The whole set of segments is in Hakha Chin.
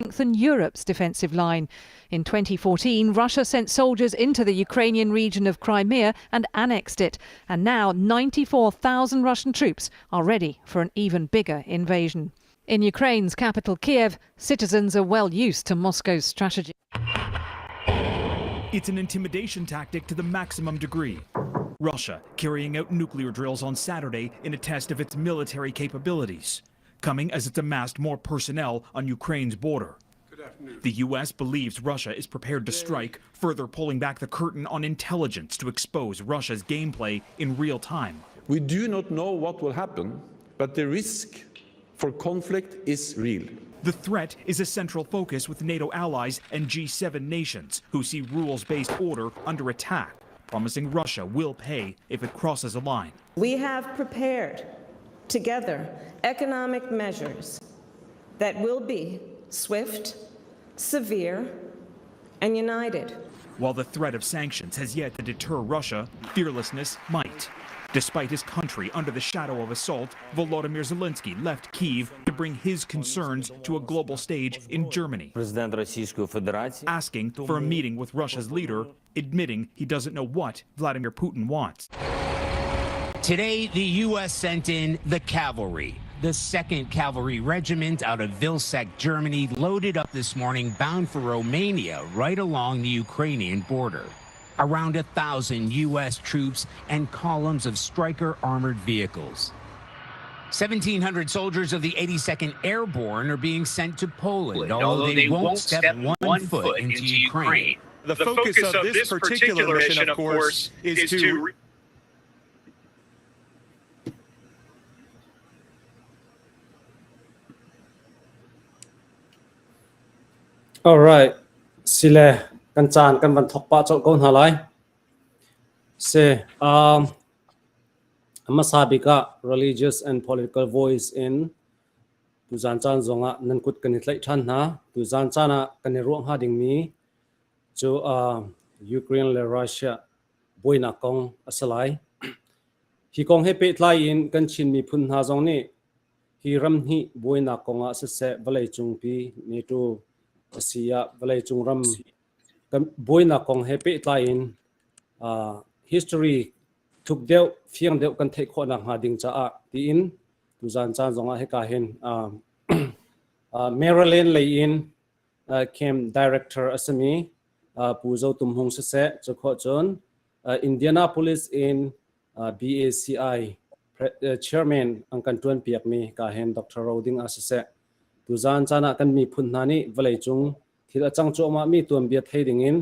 strengthen Europe's defensive line. In 2014, Russia sent soldiers into the Ukrainian region of Crimea and annexed it. And now 94,000 Russian troops are ready for an even bigger invasion. In Ukraine's capital, Kiev, citizens are well used to Moscow's strategy. It's an intimidation tactic to the maximum degree. Russia carrying out nuclear drills on Saturday in a test of its military capabilities, coming as it's amassed more personnel on Ukraine's border. The U.S. believes Russia is prepared to strike, further pulling back the curtain on intelligence to expose Russia's gameplay in real time. We do not know what will happen, but the risk for conflict is real. The threat is a central focus with NATO allies and G7 nations who see rules based order under attack, promising Russia will pay if it crosses a line. We have prepared together economic measures that will be swift, severe, and united. While the threat of sanctions has yet to deter Russia, fearlessness might. Despite his country under the shadow of assault, Volodymyr Zelensky left Kiev to bring his concerns to a global stage in Germany, Президент Російської Федерації asking for a meeting with Russia's leader, admitting he doesn't know what Vladimir Putin wants. Today, the U.S. sent in the cavalry. The 2nd Cavalry Regiment out of Vilseck, Germany, loaded up this morning bound for Romania right along the Ukrainian border. Around 1,000 U.S. troops and columns of Stryker armored vehicles. 1,700 soldiers of the 82nd Airborne are being sent to Poland, although, they, won't step, one, foot into Ukraine. The, focus, of this particular mission, of course, is to All right. Sile kan caan kan van thok pah colh ko hna lai. Si um, hmasa bik ah religious and political voice in tuzan caan zongah nan kut kan i tlaih ṭhan hna. Tuzan caan ah kan i ruah hnga dingmi cu uh, Ukraine le Russia buainak kong a si lai. Hi kong he pehtlai in kan Chin miphun hna zong nih hi ram hnih buainak kong ah siseh vawleicungpi NATO a si ah vawleicung ram kan buainak kong he pehtlai in uh, history thuk deuh fiang deuh kan theih khawh nakhnga ding caah tiin tuzan caan zongah hika hin uh, uh, Maryland lei in uh, camp director a simi uh, Pu Zo Tum Hung siseh cu khawh cun uh, Indianapolis in BACI chairman an kan ṭuan piakmi ka hen Dr. Roding a siseh tuzan caan ah kan miphun hna nih vawleicung thil a cang cuahmah mi tuanbia thei dingin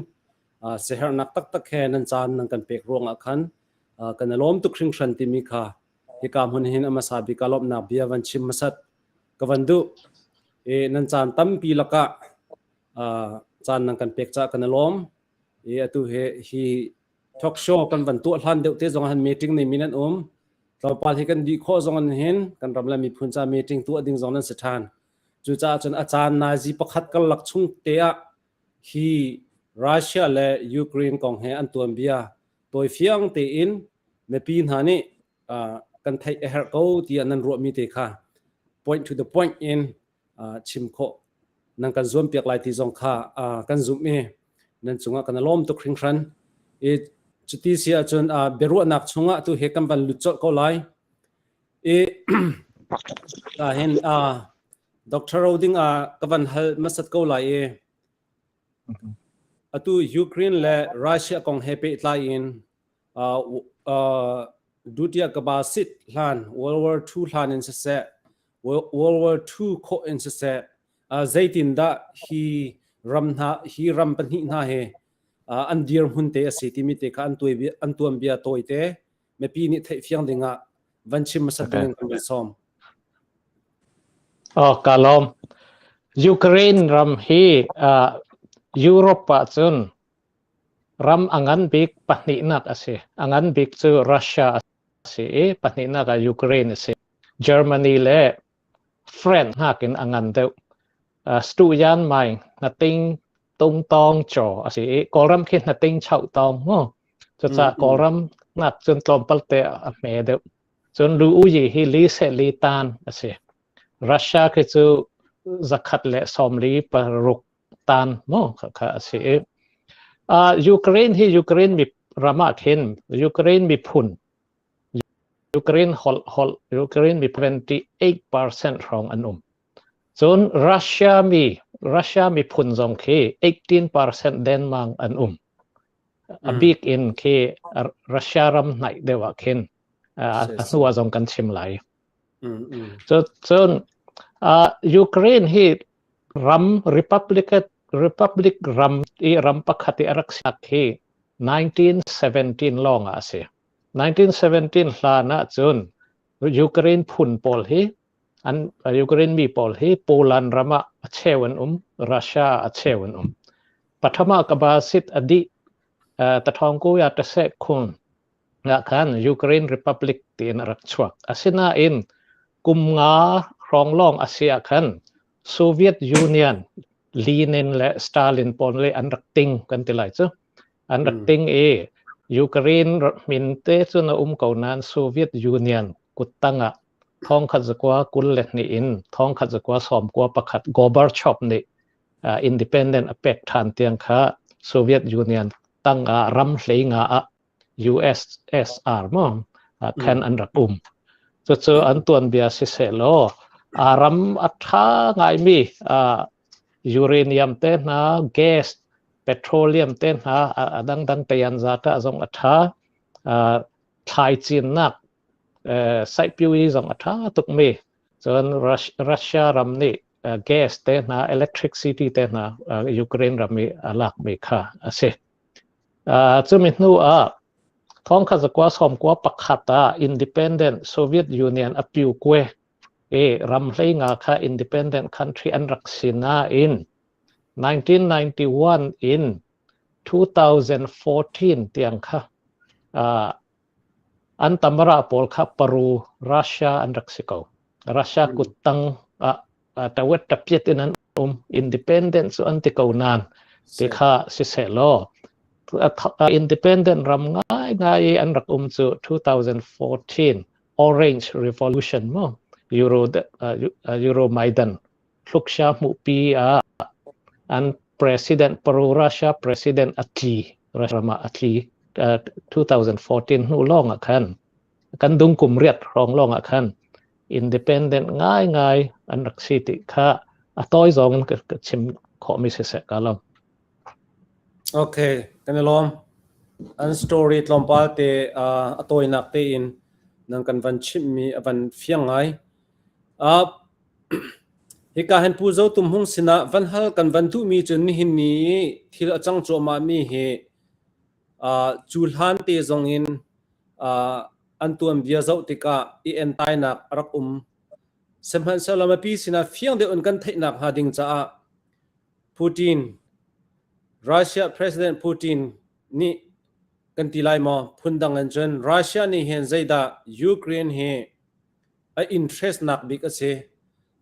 siaherhnak taktak he nan caan nan kan pek ruangah khan kan i lawm tuk hringhran timi kha hika hmun hin a hmasa bik ah lawmhnak bia van chim hmasat ka van duh. I nan caan tampi lakah caan nan kan pek caah kan i lawm. I atu hi hi talk show kan van tuah hlan deuh te zong han meeting nei mi nan um. Tlawmpal hi kan dih khawh zong an hin kan ram le miphun ca meeting tuah ding zong nan si ṭhan. Cucaah cun a caan nazi pakhat karlak chung te ah hi Russia le Ukraine kong he an tuanbia tawi fiang tein mipi hna nih kan theih a herh ko tiah nan ruahmi te kha point to the point in chim khawh nan kan zuam piak lai ti zong kha kan zumh i nan cungah kan lawm tuk hringhran. I cuti si ahcun biaruahnak chungah tu he kan van lut colh ko lai. I hin Dr. Roding ka van hal hmasat ko lai i atu Ukraine le Russia kong he pehtlai in Dutiya Kabasit hlan World War II hlan in siseh World War II khawh in siseh zeitindah hi ram hna hi ram pahnih hna hi an dirhmun te a si timi te kha an tuai an tuanbia tawi te mipi nih theih fiang dingah van chim hmasat ding in kan van sawm. Oh, ka lawm. Ukraine ram hi uh, Europe ah cun Ram a ngan bik pahnihnak a si. A ngan bik cu Russia a si i pahnihnak ah Ukraine a si. Germany le France nakin a ngan deuh. Stuyan mai hnating tungtawng chaw a si i Kawlram khi hnating chauhtawng mu. Cucaah Kawlram nak cun tlawmpal te a hme deuh. Cun lu uyi hi li se li tan a si. Russia khi cu 146 tan mu kha a si i Ukraine hi Ukraine mi ram ah khin Ukraine miphun Ukraine holh holh Ukraine mi 28% hrawng an um. Cun Russia mi Russia miphun zong khi 18% denmang an um. A bik in khi Russia ram hnaih deuh ah khin a hnu ah zong kan chim lai. Cun Ukraine hi ram republic republic ram i ram pakhat i a rak siak hi 1917 lawng ah a si. 1917 hlan ah cun Ukraine phun pawl hi an Ukraine mi pawl hi Poland ram ah a cheu an um, Russia ah a cheu an um. Pathama kabasit a dih tathawng ku ya tasek khun nga khan Ukraine Republic tiin a rak chuak. Asinain kum nga hrawng lawng a si ah khan Soviet Union Lenin le Stalin pawl le an rak ting kan ti lai cu. An rak ting i Ukraine min te cun a um ko nain Soviet Union kuttang ah thongkhat zakua 22 in thongkhat zakua 91 Gorbachev nih independent a pek ṭhan tiang kha Soviet Union tang ah ram hlei nga ah USSR maw khan an rak um. Cucu an tuanbia siseh law a ram a ṭha ngaimi uranium te hna, gas, petroleum te hna a dangdang te an zata zong a ṭha. Thlai cinnak saipiui zong a ṭha tukmi. Cun Russia ram nih gas te hna, electricity te hna Ukraine ram i a lakmi kha a si. Cumi hnu ah thongkhat zakua sawmkua pakhat ah independent Soviet Union a piu kue i ram hlei nga kha independent country an rak si nain 1991 in 2014 tiang kha an tamara pawl kha Peru, Russia an rak si ko. Russia kuttang ah tawet tapiat in an um independent cu an ti ko nain ti kha siseh law independent ram ngai ngai i an rak um cu 2014 Orange Revolution mu Euro Euromaidan hluksha hmuhpi ah an president Peru Russia president a tli ram ah a tli 2014 hnu lawng ah khan kan dung kum riat hrawng lawng ah khan independent ngaingai an rak si ti kha a tawi zong in ka chim khawhmi siseh ka lo. Okay, kan i lawm. An story tlawmpal te a tawinak tein nang kan van chimhmi a van fiang ngai. Uh, hika hin Pu Zo Tum Hung sinah van hal kan van duhmi cu nihin ni thil a cang cuahmah mi hi uh, cu hlan te zong in uh, an tuanbia zoh tikah i entainak a rak um. Sihmanhsehlaw mipi sinah fiang deuh in kan theihnak hnga ding caah Putin, Russia President Putin nih kan ti lai maw phundang in cun Russia nih hin zeidah Ukraine hi a interest nak bik a si.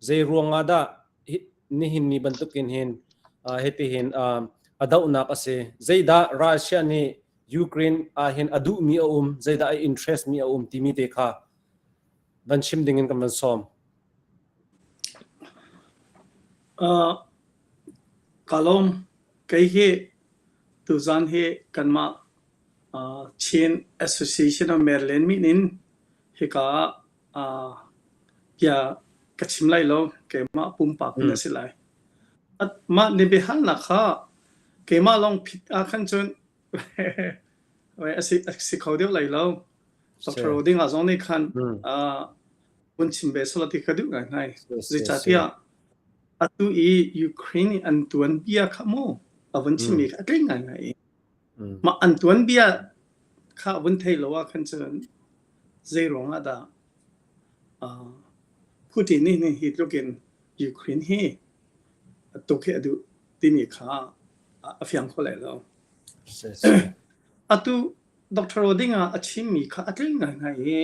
Zei ruangah dah nihin ni bantukin hin hitihin a dohnak a si. Zeidah Russia nih Ukraine ah hin a duhmi a um, zeidah a interest mi a um timi te kha van chim ding in kan van sawm. Uh, ka lawm. Kei hi tuzan hi kanmah uh, Chin Association of Maryland min in hika ah bia ka chim lai lo. Keimah pumpak in a si lai. Mah ni biahalnak kha keimah lawng phit ah khan cun a si a si kho deuh lai lo. Dr. Roding ah zong nih khan vun chim ve sala ti ka duh ngai ngai. Zeicahtiah atu i Ukraine an tuanbia kha mu a vun chimmi kha a tling ngai ngai i mah an tuanbia kha vun thei lo ah khan cun zei ruang ah dah Putin nih hi tluk in Ukraine hi tuk hi a duh timi kha a fiang kho lai lo. Atu Dr. Roding ah a chimmi kha a tling ngaingai i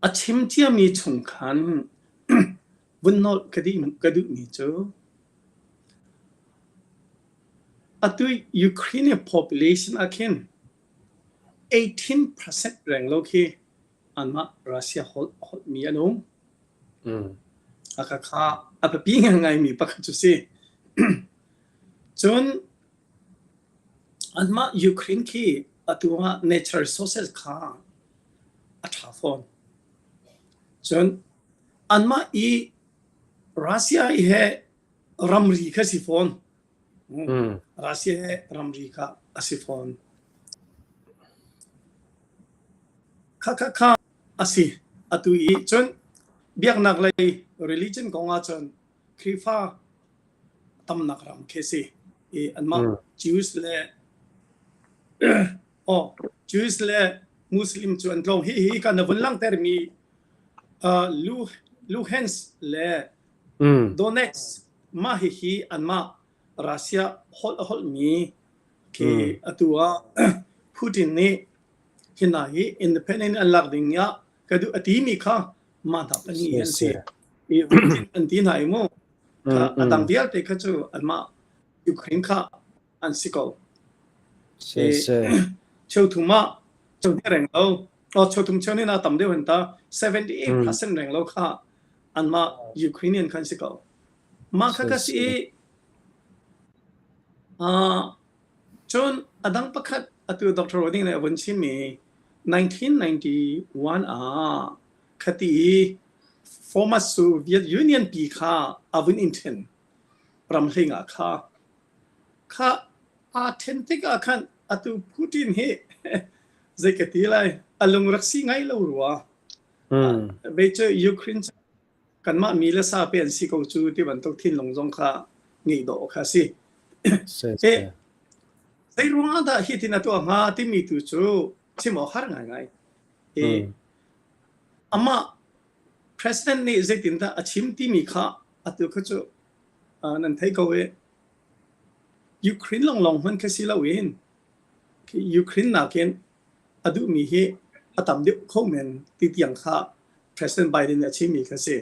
a chim ciami chung khan vun nolh ka ka duhmi cu atu Ukraine population ah khin 18% reng lo khi anmah Russia holh holhmi an um. Kha a biapi ngaingaimi pakhat cu si. Cun anmah Ukraine khi atu ah natural resources kha a ṭha fawn. Cun anmah i Russia i he ramri kha si fawn. Russia he ramri kha a si fawn. Kha kha kha a si. Atu i cun biaknak lei religion kong ahcun Khrihfa tamnak ram khi si. I anmah Jews le oh Jews le Muslim cu an tlawng. Hi hi kan vun langhtermi uh, Luhansk le Donetsk mah hihi anmah Russia holh a holhmi khi atu ah Putin nih hi hna hi independent an lak ding ah ka duh a timi kha mah hna pahnih hi an si. I an ti hna i mu kha a dang vialte kha cu anmah Ukraine kha an si ko. Cheuthum ah cheuhnih reng lo oh cheuthum cheuhnih na tam deuh hen ta 78% reng lo kha anmah Ukrainian khan si ko. Mah kha ka si i cun a dang pakhat atu Dr. Roding nih a vun chimmi 1991 ah khati i former Soviet Union pi kha a vun in ṭhen ramhling ah kha kha aa ṭhen tikah khan atu Putin hi zei ka ti lai a lung rak si ngai lo rua. Ve cu Ukraine kanmah mi le sa pe an si ko cu ti bantuk thinlung zong kha ngeih dawh kha a si. He zei ruangah dah hi tin a tuah hnga timi tu cu chim awk har ngaingai. I amah president nih zeitindah a chim timi kha atu kha cu nan thei ko i Ukraine lawnglawng hman kha si loin Ukraine nakin a duhmi hi a tam deuh kho men ti tiang kha President Biden nih a chimmi kha si.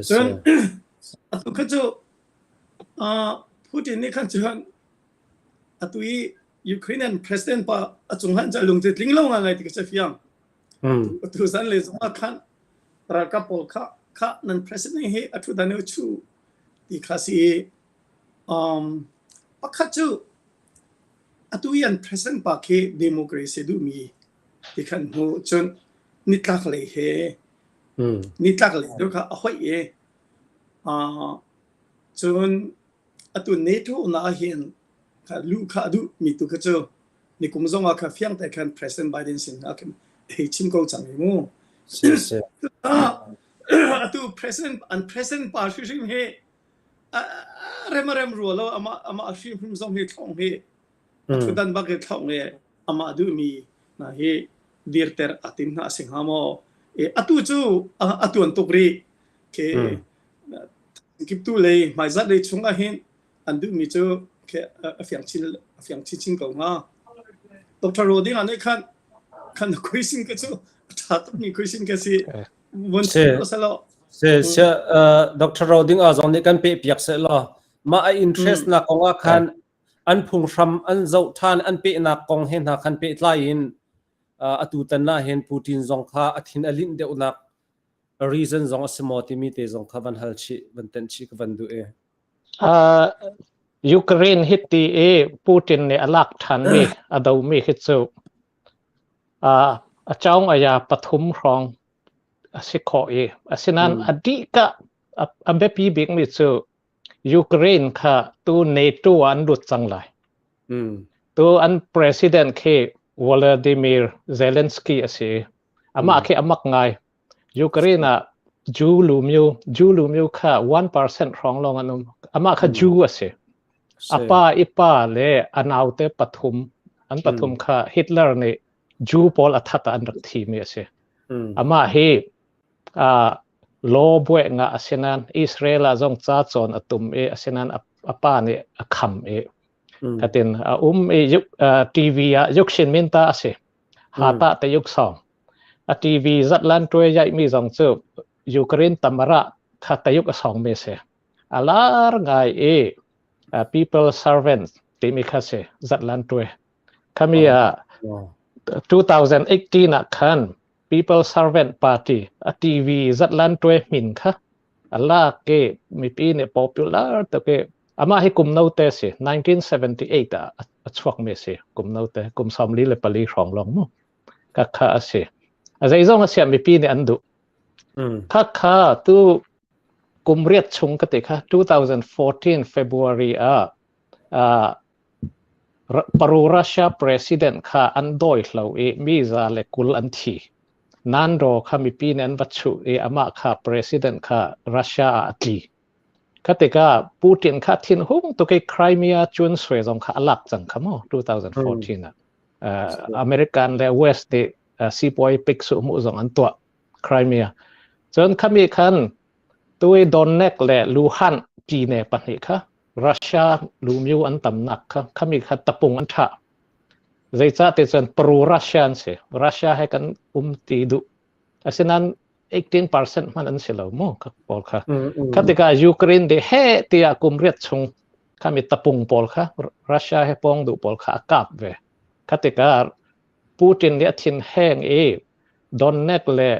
Cun atu kha cu Putin nih khan cun atu i Ukrainian president pa a cung han cu lung cu tling lo ngai ti ka fiang. Atu zan le zong ah khan ralkap pawl kha kha nan president hi a thu dan chu ti kha si pakhat cu Atu i an president pa khi democracy duhmi ti khan hmu cun nitlak lei he nitlak lei tu kha a hoih i cun atu NATO na ahhin kha luh kha a duhmi tu kha cu nikum zong ah kha fiang te khan President Biden sin ah khan hei chim ko cang hi mu. Atu president an president pa hrimhrim hi rem a rem rua lo amah amah hrimhrim zong hi thlong hi a ṭhutdan bak hi thlong i amah duhmi hna hi dirter a tim hna a si hnga maw atu cu a tuan tuk rih ke kiptu lei hmaizat lei chung ah hin an duhmi cu a fiang chin a fiang chinchin ko hnga Dr. Roding ah nih khan khan question ka cu a ṭha tukmi question ka si Vun Se selaw. Se se Dr. Roding a zong nih kan pe piak se law mah a interest nak kong ah khan an phunghram an zoh than an pehnak kong he hna khan pehtlai in atu tan na hin Putin zong kha a thin a linh deuhnak reason zong a si maw timi te zong kha van hal chih van tenh chih ka van duh e. Ukraine hi ti i Putin nih a lak ṭhan mi a do mi hi cu A caung aya pathum hrawng a si khawh i asinain a dihka a biapi bikmi cu Ukraine kha tu NATO ah an lut cang lai. Tu an president khi Volodymyr Zelensky a si. Amah khi a mak ngai. Ukraine ah Jew lumyu Jew lumyu kha 1% hrawng lawng an um. Amah kha Jew a si. A pa i pa le a naute pathum an pathum kha Hitler nih Jew pawl a that ah an rak thimi a si. Amah hi uh, law buai nga asinan Israel ah zong ca cawn a tum i asinan a pa nih a kham i katin a um i TV ah yukshin min ta a si. Hata te yuk song. A TV zatlan tuai yaih mi zong cu Ukraine tamara kha tayuk a song mi si. A lar ngai i people servant timi kha si zatlan tuai. Khami ah 2018 ah khan People Servant Party a TV zatlan tuai min kha. A lak i mipi nih popular tuk i amah hi kum note si 1978 ah a chuakmi si kum note kum 44 hrawng lawng mu ka kha a si. A zeizong a siah mipi nih an duh. Kha kha tu kum riat chung ka ti kha 2014 February ah uh, Peru Russia president kha an dawi hlo i mi 120 an thi. Nando kha mipi nih an va chuh i amah kha president kha Russia ah a tli. Kha tikah Putin kha thinhung tuk i Crimea cun sui zong kha a lak cang kha mu 2014 ah. American le West nih sipuai pik su mu zong an tuah Crimea. Cun khami khan tui Donetsk le Luhansk pine pahnih kha Russia lumyu an tamnak kha khami kha tapung an thah. Zeicah ti cun pro Russia an si. Russia he kan um ti duh. Asinain 18% hman an si lo mu kha pawl kha. Kha tikah Ukraine de he tiah kum riat chung khami tapung pawl kha Russia he pong duh pawl kha a kap ve. Kha tikah Putin nih a thin heng i Donetsk le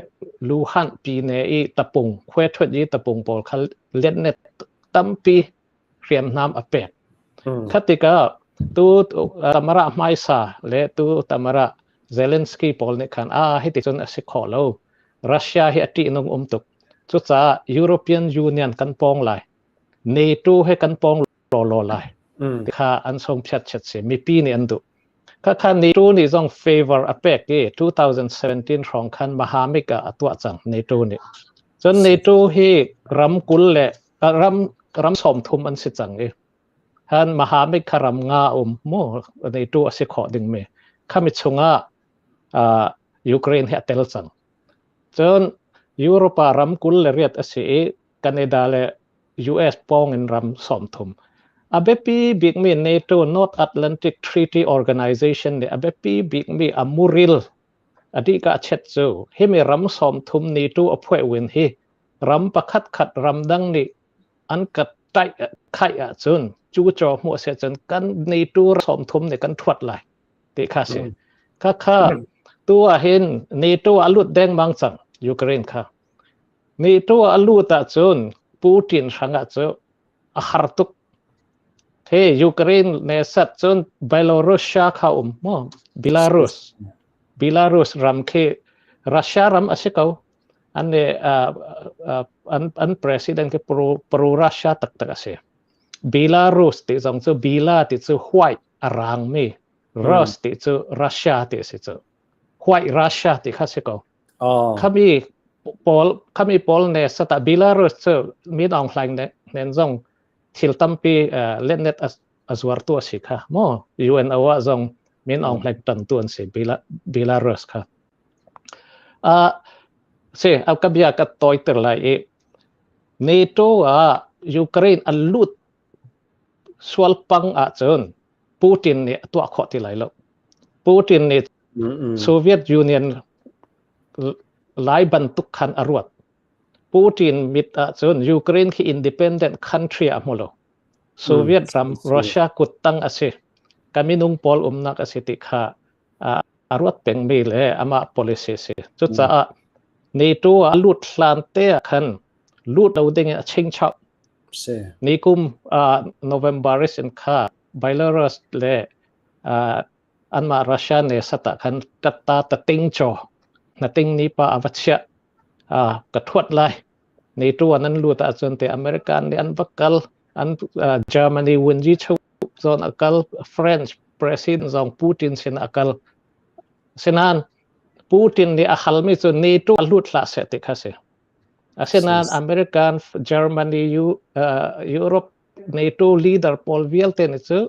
Luhansk pine i tapung khuethuat i tapung pawl kha letnet tampi hriamnam a pek. Kha tikah tu Tamara hmaisa le tu Tamara Zelensky pawl nih khan a hiti cun a si khawh lo. Russia hi a ṭihnung um tuk. Cucaah European Union kan pawng lai. NATO he kan pawng lawlaw lai. Kha an song phiat chet si. Mipi nih an duh. Khakha NATO nih zong favor a pek i 2017 hrawng khan Mahamik ah a tuah cang NATO nih. Cun NATO hi ram 20 le ram ram 30 an si cang i han Mahamik kha ram nga um mu NATO a si khawh dingmi khami chungah uh, Ukraine hi a tel cang. Cun Europe ah ram 28 a si i Canada le US pawng in ram 30. A biapi bikmi NATO North Atlantic Treaty Organization nih a biapi bikmi a muril a dihka chet cu himi ram 30 NATO a phuai win hi ram pakhat khat ramdang nih an ka taih khaih ahcun cu chaw hmuh se cun kan NATO 30 nih kan thuat lai ti kha si. Kha kha tu ah hin NATO a lut dengmang cang Ukraine kha. NATO a lut ahcun Putin hrangah cu a har tuk. He Ukraine ne sat cun Belarussia kha um mu Belarus Belarus ram khi Russia ram a si ko. An ne an an president khi pro pro Russia taktak a si. Belarus ti zong cu Bela ti cu white a rang mi Rus ti cu Russia ti si cu. White Russia ti kha si ko. Khami pawl khami pawl ne sata Belarus cu Min Aung Hlaing ne nen zong thil tampi letnet a zuartu a si kha mo UNO ah zong Min Aung Hlaing tantu an si Belarus kha a si a ka bia ka toiter lai i NATO ah Ukraine an lut sual pang ahcun Putin nih a tuah khawh ti lai lo Putin nih Soviet Union lai bantuk khan a ruat. Putin mit ahcun Ukraine khi independent country a hmu lo. Soviet ram Russia kuttang a si. Ka minung pawl umnak a si ti kha a ruat pengmi le amah policy si. Cucaah NATO a lut hlan te ah khan lut lo ding in a chingchap. Ni kum November in kha Belarus le anmah Russia ne sat ah khan tatta tating chaw nating ni pa a va chiah ka thuat lai NATO an an lut ahcun te American nih an va kal an Germany wunji chu zon a kal French president zong Putin sin a kal sinan Putin nih a halmi cu NATO a lut hlah seh ti kha si asinain American Germany Europe NATO leader pawl vialte nih cu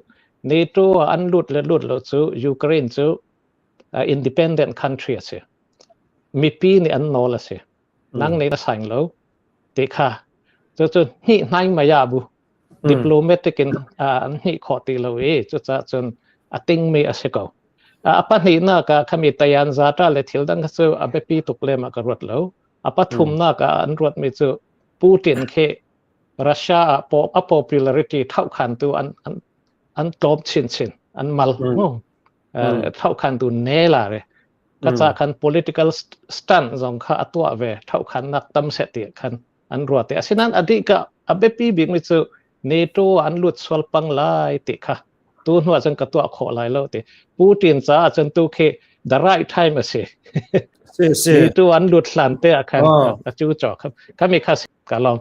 NATO ah an lut le lut lo cu Ukraine cu independent country a si. Mipi nih an nawl a si. Nang nih na saing lo ti kha. Cucu hnih hnaing maya bu diplomatic in an hnih khawh ti lo i cucaah cun a tingmi a si ko. A pahnihnak ah khami tayan zata le thil dang kha cu a biapi tuk lem ah ka ruat lo. A pathumnak ah an ruatmi cu Putin khi Russia ah a popularity thohkhantu an an an tlawm chinchin an mal mu thohkhantu ne la re ka ca khan political stunt zong kha a tuah ve thohkhannak tam seh ti khan. An ruat i asinain a dih ka a biapi bikmi cu NATO an lut sual pang lai ti kha tu hnu ah cun ka tuah khawh lai lo ti. Putin caah cun tu khi the right time a si. Si si. NATO an lut hlan te ah khan a cu cho kha kami kha ka lawm.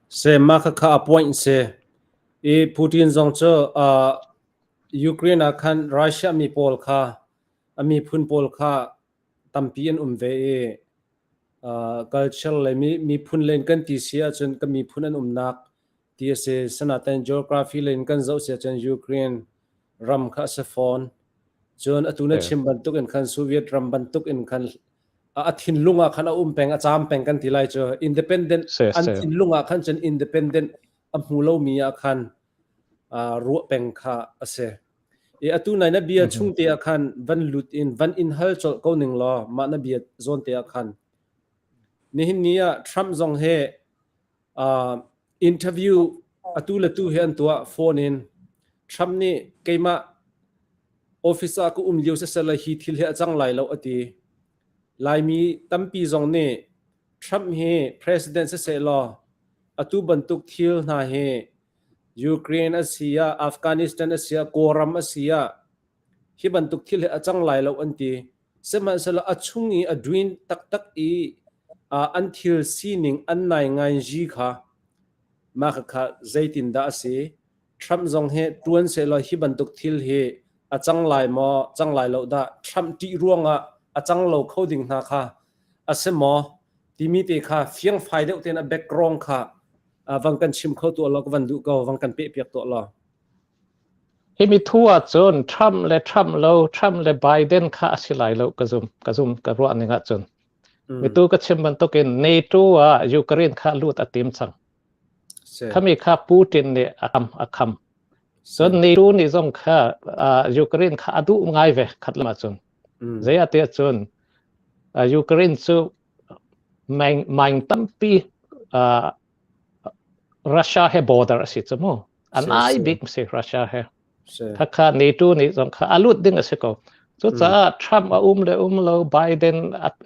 Se ma kha kha a point si. I Putin zong cu uh, Ukraine ah khan Russia mi pawl kha a miphun pawl kha tampi an um ve i uh, culture le mi miphun len kan ti si ahcun ka miphun an umnak ti a si. Sanaten geography len kan zoh si ahcun Ukraine ram kha a si fawn. Cun atu na chim bantuk in khan Soviet ram bantuk in khan a thinlung ah khan a um peng a caam peng kan ti lai cu independent an thinlung ah khan cun independent a hmu lomi ah khan ruah peng kha a si. I atu nai na bia chung te ah khan van lut in van in hal colh ko ning law mah na bia zawn te ah khan nihin ni ah Trump zong he uh, interview atu le tu he an tuah phone in Trump nih keimah office ah ka um lio siseh hi thil hi a cang lai lo a ti. Laimi tampi zong nih Trump hi president siseh law atu bantuk thil hna hi Ukraine a si ah Afghanistan a si ah Kawlram a si ah hi bantuk thil hi a cang lai lo an ti. Sihmanhsehlaw a chung i a duin taktak i an thil sining an nai ngainzi kha mah khakha zeitindah a si? Trump zong hi ṭuan sehlaw hi bantuk thil hi a cang lai maw, cang lai lo dah? Trump ṭih ruangah a cang lo kho ding hna kha a si maw? Timi te kha fiangfai deuh tein a background kha van kan chim kho tuah law ka van duh ko, van kan pehpiak tuah law. Hi mi thu ahcun Trump le Trump lo, Trump le Biden kha a si lai lo ka zum, ka zum, ka ruah ning ahcun. Mitu ka chim bantukin NATO ah Ukraine kha lut a tim cang. Khami kha Putin nih a kham, a kham. Cun NATO nih zong kha Ukraine kha a duh ngai ve khat lam ahcun. Zei ah tiah cun Ukraine cu mine tampi Russia he border a si cu mu. An ai bik si Russia he. Khakha NATO nih zong kha a lut ding a si ko. Cucaah Trump a um le um lo, Biden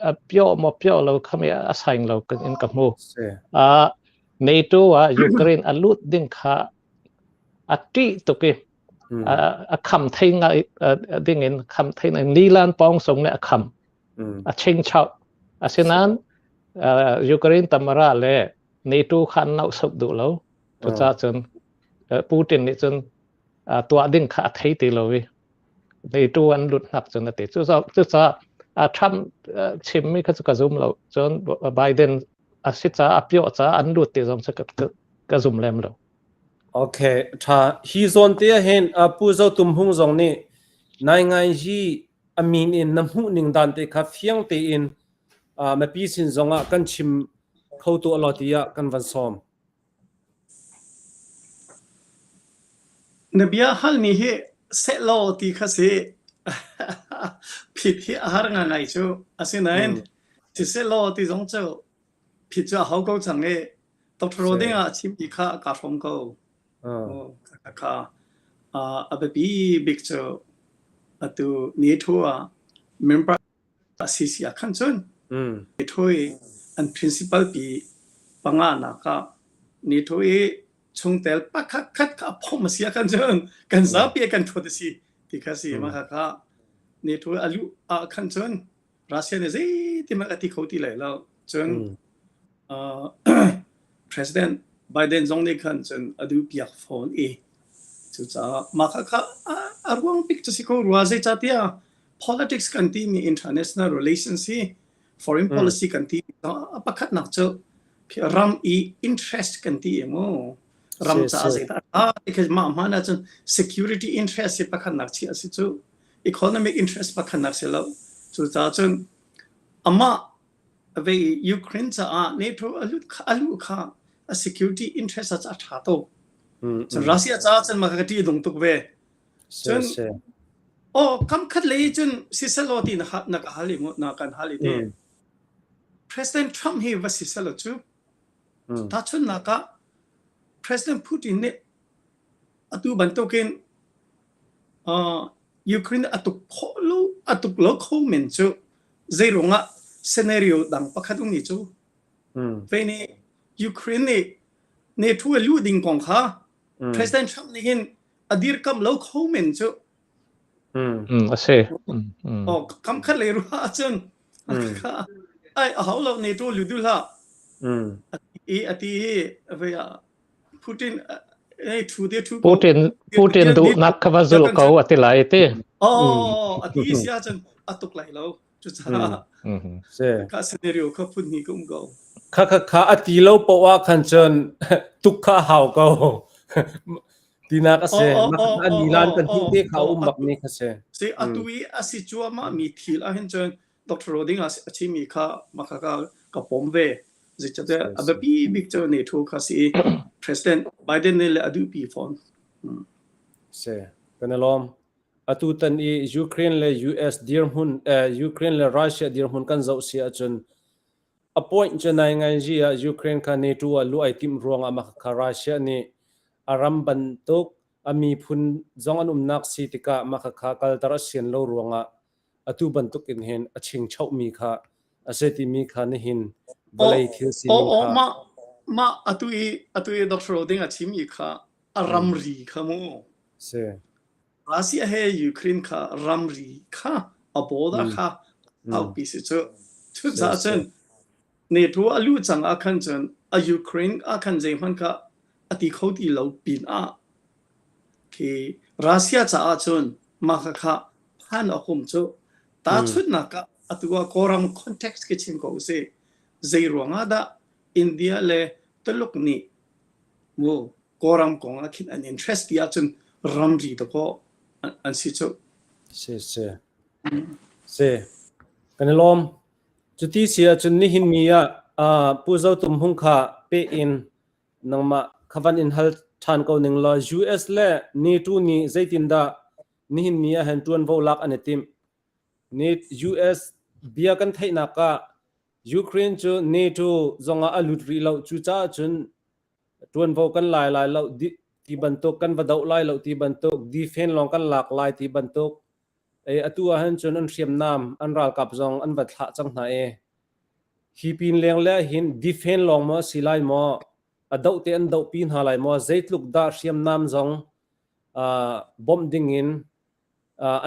a pio maw pio lo khami a saing lo in ka hmu. NATO ah Ukraine a lut ding kha a ṭih tuk i a kham thei ngai ding in kham thei nilan pawng song nih a kham. A chingchau. Asinain Ukraine tamara le NATO kha an nauhsauh duh lo. Cucaah cun Putin nih cun tuah ding kha a thei ti lo i NATO an lut hnak cun a ti. Cucaah Trump chimmi kha cu ka zum lo. Cun Biden a si caah a piawh caah an lut ti zong cu ka zum lem lo. Okay, tha. Hi zawn te ah hin Pu Zo Tum Hung zong nih nai ngai hi a min in na hmuh ning dan te kha fiang tein mipi sin zongah kan chim kho tuah law tiah kan van sawm. Na bia halmi hi sehlaw ti kha si. Phit hi a har ngaingai cu. Asinain sisehlaw ti zong cu phit cu a hau ko cang i Dr. Roding ah chimmi kha kaa hrawm ko. Kha a biapi bik cu atu NATO ah member a si si ah khan cun NATO i an principal pi panga nak ah NATO i chungtel pakhat khat kha a phom a si ah khan cun kan zapi kan thuat a si ti kha si ma kha kha NATO a luh ah khan cun Russia nih zeiti hmanh a ti kho ti lai lo cun President Biden zong nih khan cun a duh piak fawn i cucaah mah kha kha a ruang bik cu si ko rua zeicahtiah politics kan timi international relations hi foreign policy kan ti a pakhatnak cu ram i interest kan ti mu ram caah zeidah a tha mah hman ahcun security interest hi pakhatnak chiah a si cu economic interest pakhatnak si lo cucaah cun amah ve Ukraine caah NATO a lut kha a luh kha a security interest a tha tuk cun Russia caah cun mah ka ṭih dung tuk ve Cun aw kam khat lei cun siselaw ti na na ka hal i mu na kan hal i ti. President Trump hi va siselaw cu tahchunhnak ah President Putin nih atu bantukin uh, Ukraine a tuk khawh lo a tuk lo kho men cu zei ruangah scenario dang pakhat um ni cu. Ve nih Ukraine nih NATO a luh ding kong kha President Trump nih hin a dirkamh lo kho men cu. A si. Oh, kam khat lei ruah ahcun ai a hau lo NATO lu duh hlah. I a ti i vei ah Putin ei thu te thu Putin Putin duhnak kha va zul ko a ti lai ti. Oh, a ti si ahcun a tuk lai lo. Cucaah ka scenario kha phun hnih ka um ko. Kha kha kha a ti lo poah khan cun tuk kha hau ko. Tinak a si. An nilan kan hnih te kha um bak mi kha si. Si atu i a si cuahmah mi thil ah hin cun Dr. Roding a chimmi kha maka ka ka pom ve. Zeicahtiah a biapi bik cu NATO kha si i President Biden nih le a duhpi fawn. Si, kan i lawm. Atutan i Ukraine le US dirhmun eh, Ukraine le Russia dirhmun kan zoh si ahcun a point cu nai ngai zi ah Ukraine kha NATO ah luh ai timh ruangah mah kha Russia nih a ram bantuk a miphun zong an umnak si tikah mah kha kalter a sian lo ruangah atu bantuk in hin a chingchoh mi kha a si timi kha nihin vawlei thil sining kha mah mah atu i atu i Dr. Roding a chim i kha a ramri kha mu si Russia he Ukraine kha ramri kha a border kha aupi si cu. Cucaah cun NATO a luh cang ah khan cun a Ukraine ah khan zeihmanh kha a ti kho ti lo pin ah khi Russia caah cun mah kha kha phan awk um cu. Tahchunhnak ah atu ah Kawlram context khi chim ko usih. Zei ruang ah dah India le Tuluk nih mu Kawlram kong ah khin an interest ti ahcun ramri dakaw an si cu. Si si. Si. Kan i lawm. Cuti si ahcun nihin ni ah uh, Pu Zo Tum Hung kha pe in nangmah khavan in hal ṭhan ko ning law US le NATO nih zeitindah nihin ni ah hin ṭuanvo lak an i timh. Ni US bia kan theihnak ah Ukraine cu NATO zongah a lut rih lo cucaah cun ṭuanvo kan lai lai lo ti bantuk kan va doh lai lo ti bantuk defend lawng kan lak lai ti bantuk e atu ah hin cun an hriamnam an ralkap zong an va thlah cang hna e hi pin leng le hin defend lawng maw si lai maw a doh te an doh pi hna lai maw zeitluk dah hriamnam zong bawmh ding in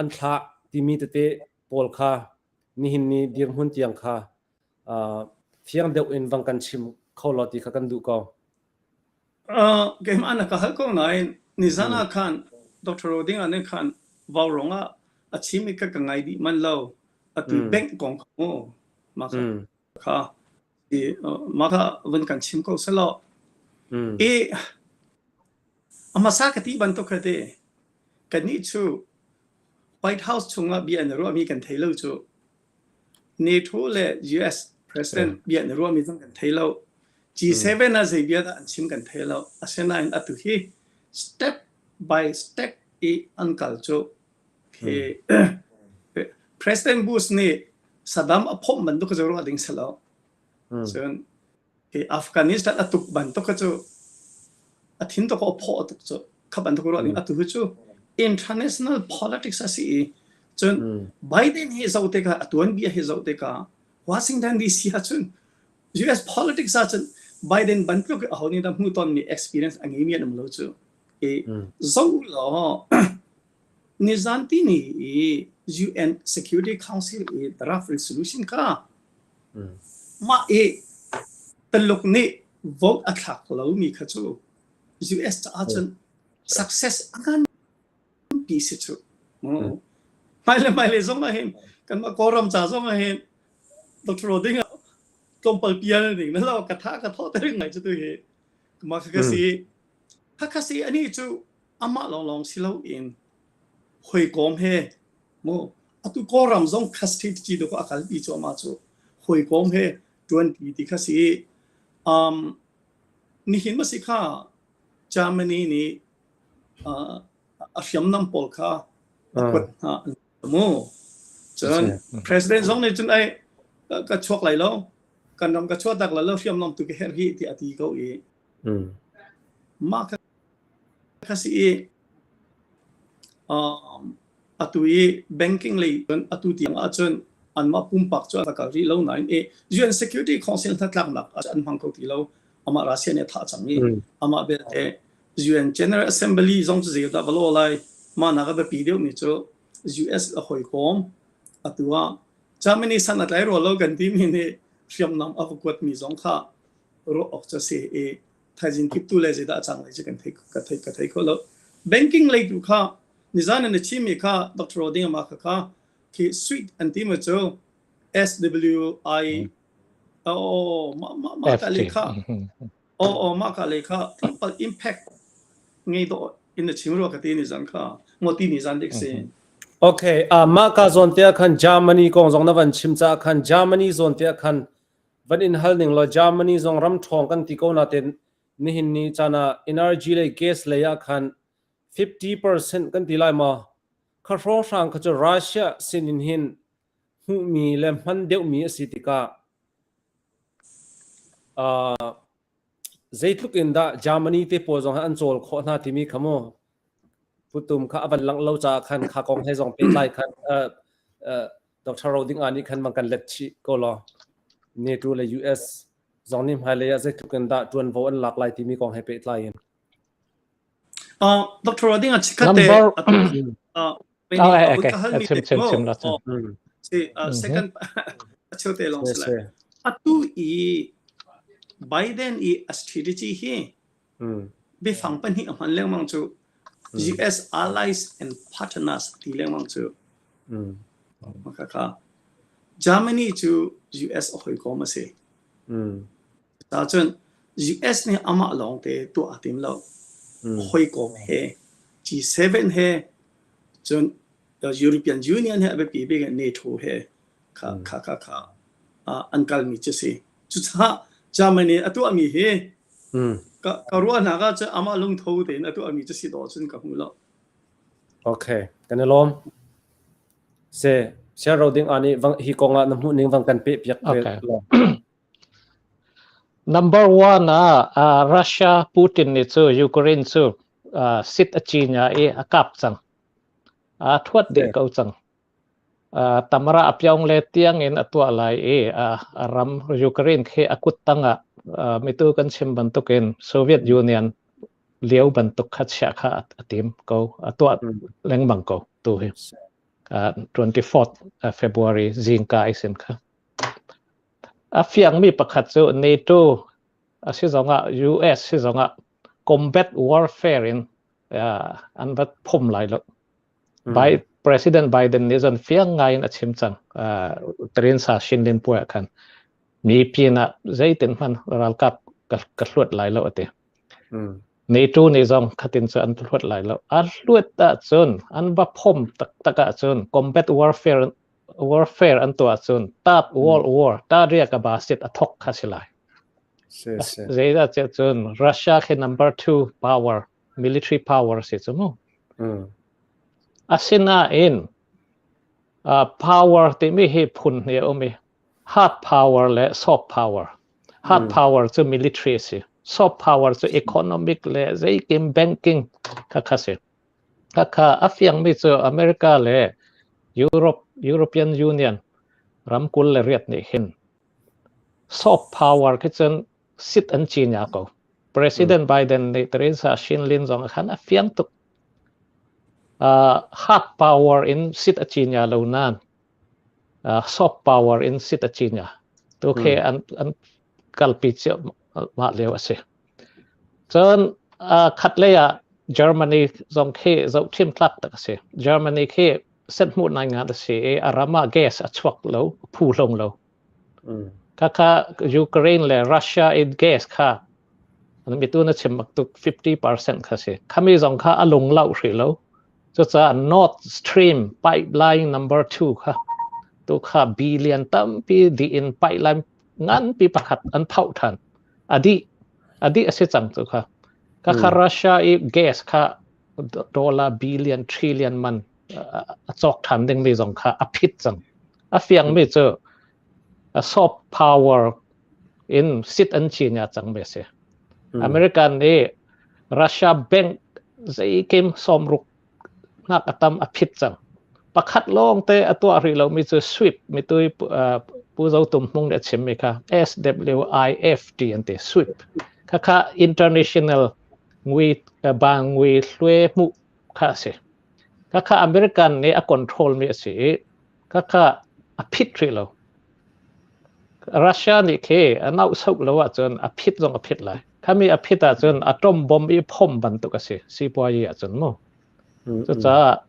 an thlah timi tete pawl kha nihin ni dirhmun tiang kha fiang deuh in vang kan chim kho law ti kha kan duh ko. Keimah na ka hal ko nain nizan ah khan Dr. Roding ah nih khan vaurawng ah a chim i ka ka ngai dih man lo. Atu bank kong kha mu mah kha mah kha vun kan chim ko selaw. I a hmasa ka ti bantuk kha te kannih cu White House chungah bia na ruahmi kan thei lo cu. NATO le US President bia na ruahmi zong kan thei lo. G7 ah zei bia dah an chim kan thei lo. Asinain atu hi step by step i an kal cu khi President Bush nih Saddam a phomh bantuk cu ruah ding si lo. Cun hi Afghanistan a tuk bantuk kha cu a thin tuk a phaw tuk cu kha bantuk ruah ding atu hi cu international politics a si i cun Biden hi zoh tikah a tuanbia hi zoh tikah Washington DC ah cun US politics ah cun Biden bantuk aho nih dah hmu tonmi experience a ngeimi an um lo cu i zoh law nizan tini i UN Security Council i draft resolution kha Mah i Taluk nih vote a thlak lomi kha cu US caah cun success a nganpi si cu. Hmailei hmailei zong ah hin kanmah Kawlram ca zong ah hin Dr. Roding ah tlawmpal pial ding na lo ka tha ka thawh te ring ngai cu tu hi. Mah kha ka si. Kha kha si ani cu amah lawnglawng si loin hawikom he Mu atu Kawlram zong kha strategy dawh a kalpi cuahmah cu hawikom he ṭuanṭi ti kha si. Um, nihin ma si kha Germany nih uh, a hriamnam pawl kha a kuat hna mu. Cun president zong nih cun ai ka chuak lai lo kan ram ka chuah tak lai lo hriamnam tu ka herh hi ti a ti ko i mah kha kha si i um, atu i banking lei cun atu tiang ahcun anmah pumpak cu a kal rih lo nain i UN Security Council hnatlaknak ah an hmang kho ti lo. Amah Russia nih a thah cang i amah belte UN General Assembly zong cu zeidah va law lai. Mah nak a biapi deuhmi cu US a hawikom atu ah Germany san a tlai rua lo kan timi nih hriamnam a va kuatmi zong kha ruah awk cu a si i thaizing kiptu le zeidah a cang lai cu kan thei ka thei ka thei kho lo. Banking lei tu kha nizan in a chimmi kha Dr. Roding ama kha kha khi sweet an ti ma cu SWI oh ma ma ma ka le kha oh oh ma ka le kha tlawmpal impact ngei do in na chim rua ka ti ni zan kha ngo ti ni zan dik si. Okay, uh, mah ka zawn te khan Germany kong zong na van chim ca khan Germany zawn te khan van in hal ning law Germany zong ram ṭhawng kan ti ko na ten nihin ni caan ah energy lei gas lei ah khan 50% kan ti lai ma kha hrawnghrang kha cu Russia sin in hin hmuhmi le hman deuhmi a si tikah uh, zeitluk in dah Germany te pawl zong an cawl khawh hna timi kha mu putum kha a van langh lo caah khan kha kong he zong pehtlai khan uh, uh, Dr. Roding nih khan mang kan let chih ko law NATO le US zong nih hmailei ah zeitluk in dah ṭuanvo an lak lai timi kong he pehtlai in. Dr. Roding a chikkhat te Okay, okay. Chim chim chim la chim. Si second a cheu te long sila. Atu i Biden i a strategy hi biafang pahnih a hman lengmang cu US allies and partners ti lengmang cu. Kha Germany cu US a hawikom a si. Cun US nih amah lawngte tuah a tim lo. Hawikom he G7 he cun European Union he a biapi bik in NATO he kha kha kha kha an kalmi cu si. Cucaah Germany a tuahmi hi ka ka ruahnak ah cun amah lungtho tein a tuahmi cu si dawh cun ka hmu lo. Okay, kan i lawm. Se share ro ding ani hi kong ah na hmuh ning vang kan pe piak okay. Number one ah uh, Russia Putin nih cu Ukraine cu uh, sit a cinya i a kap cang. A thuat dih ko cang. Uh, tamara a pyong le tiang in a tuah lai i uh, a ram Ukraine khi a kut tangah uh, mitu kan chim bantukin Soviet Union lio bantuk kha chia kha a tim ko a tuah lengmang ko tu hi uh, 24th February zingka isin kha a fiangmi pakhat cu NATO a si zongah US si zongah combat warfare in uh, an vat phom lai lo By President Biden nih zon fiang ngai in a chim cang uh, Trinsa Shinlin puai khan mi pin ah zeitin hman ralkap ka, ka hluat lai lo ati NATO nih zong khatin cu an hluat lai lo a hluat ahcun an va phom taktak ahcun combat warfare warfare an tuah ahcun third world war ta riak a ba sit a thok kha si lai zeidah cun Russia khi number 2 power military power si cu mu asinain uh, power timi hi phun hnih a um i hard power le soft power hard power cu military si soft power cu economic le zeikim banking kha kha si kha kha a fiangmi cu America le Europe European Union ram 28 nih hin soft power khi cun sit an cinya ko President Biden nih Teresa Shinlin zong khan a fiang tuk uh, hard power in sit a cinya lo nan uh, soft power in sit a cinya tu khe an an kalpi cio mah lio a si cun uh, khat lei ah Germany zong khi zoh thim tlak tak a si Germany khi set hmuh nai nga a si i a ram ah gas a chuak lo phu hlong lo Khakha Ukraine le Russia in gas kha mitu na chim tuk 50% kha si. Khami zong kha a lung lo hrih lo. Cucaah Nord Stream pipeline number 2 kha tu kha billion tampi di in pipeline nganpi pakhat an phauh than. Adi adi a si cang tu kha. Ka kha Russia i gas kha dollar billion trillion man a cawk than ding mi zong kha a phit cang. A fiangmi cu a soft power in sit an chin cang mi si. American nih Russia bank zeikim 60 nak a tam a phit cang. Pakhat lawng te a tuah rih lomi cu SWIFT mitui Pu Zo Tum Hmung nih a chimmi kha SWIFT an ti SWIFT. Khakha international ngui bang ngui hlue mu kha a si. Khakha American nih a control mi a si i khakha a phit rih lo. Russia nih khi a nauhsoh lo ahcun a phit zong a phit lai. Khami a phit ahcun atom bomb i phom bantuk a si sipuayi ahcun mu. Cucaah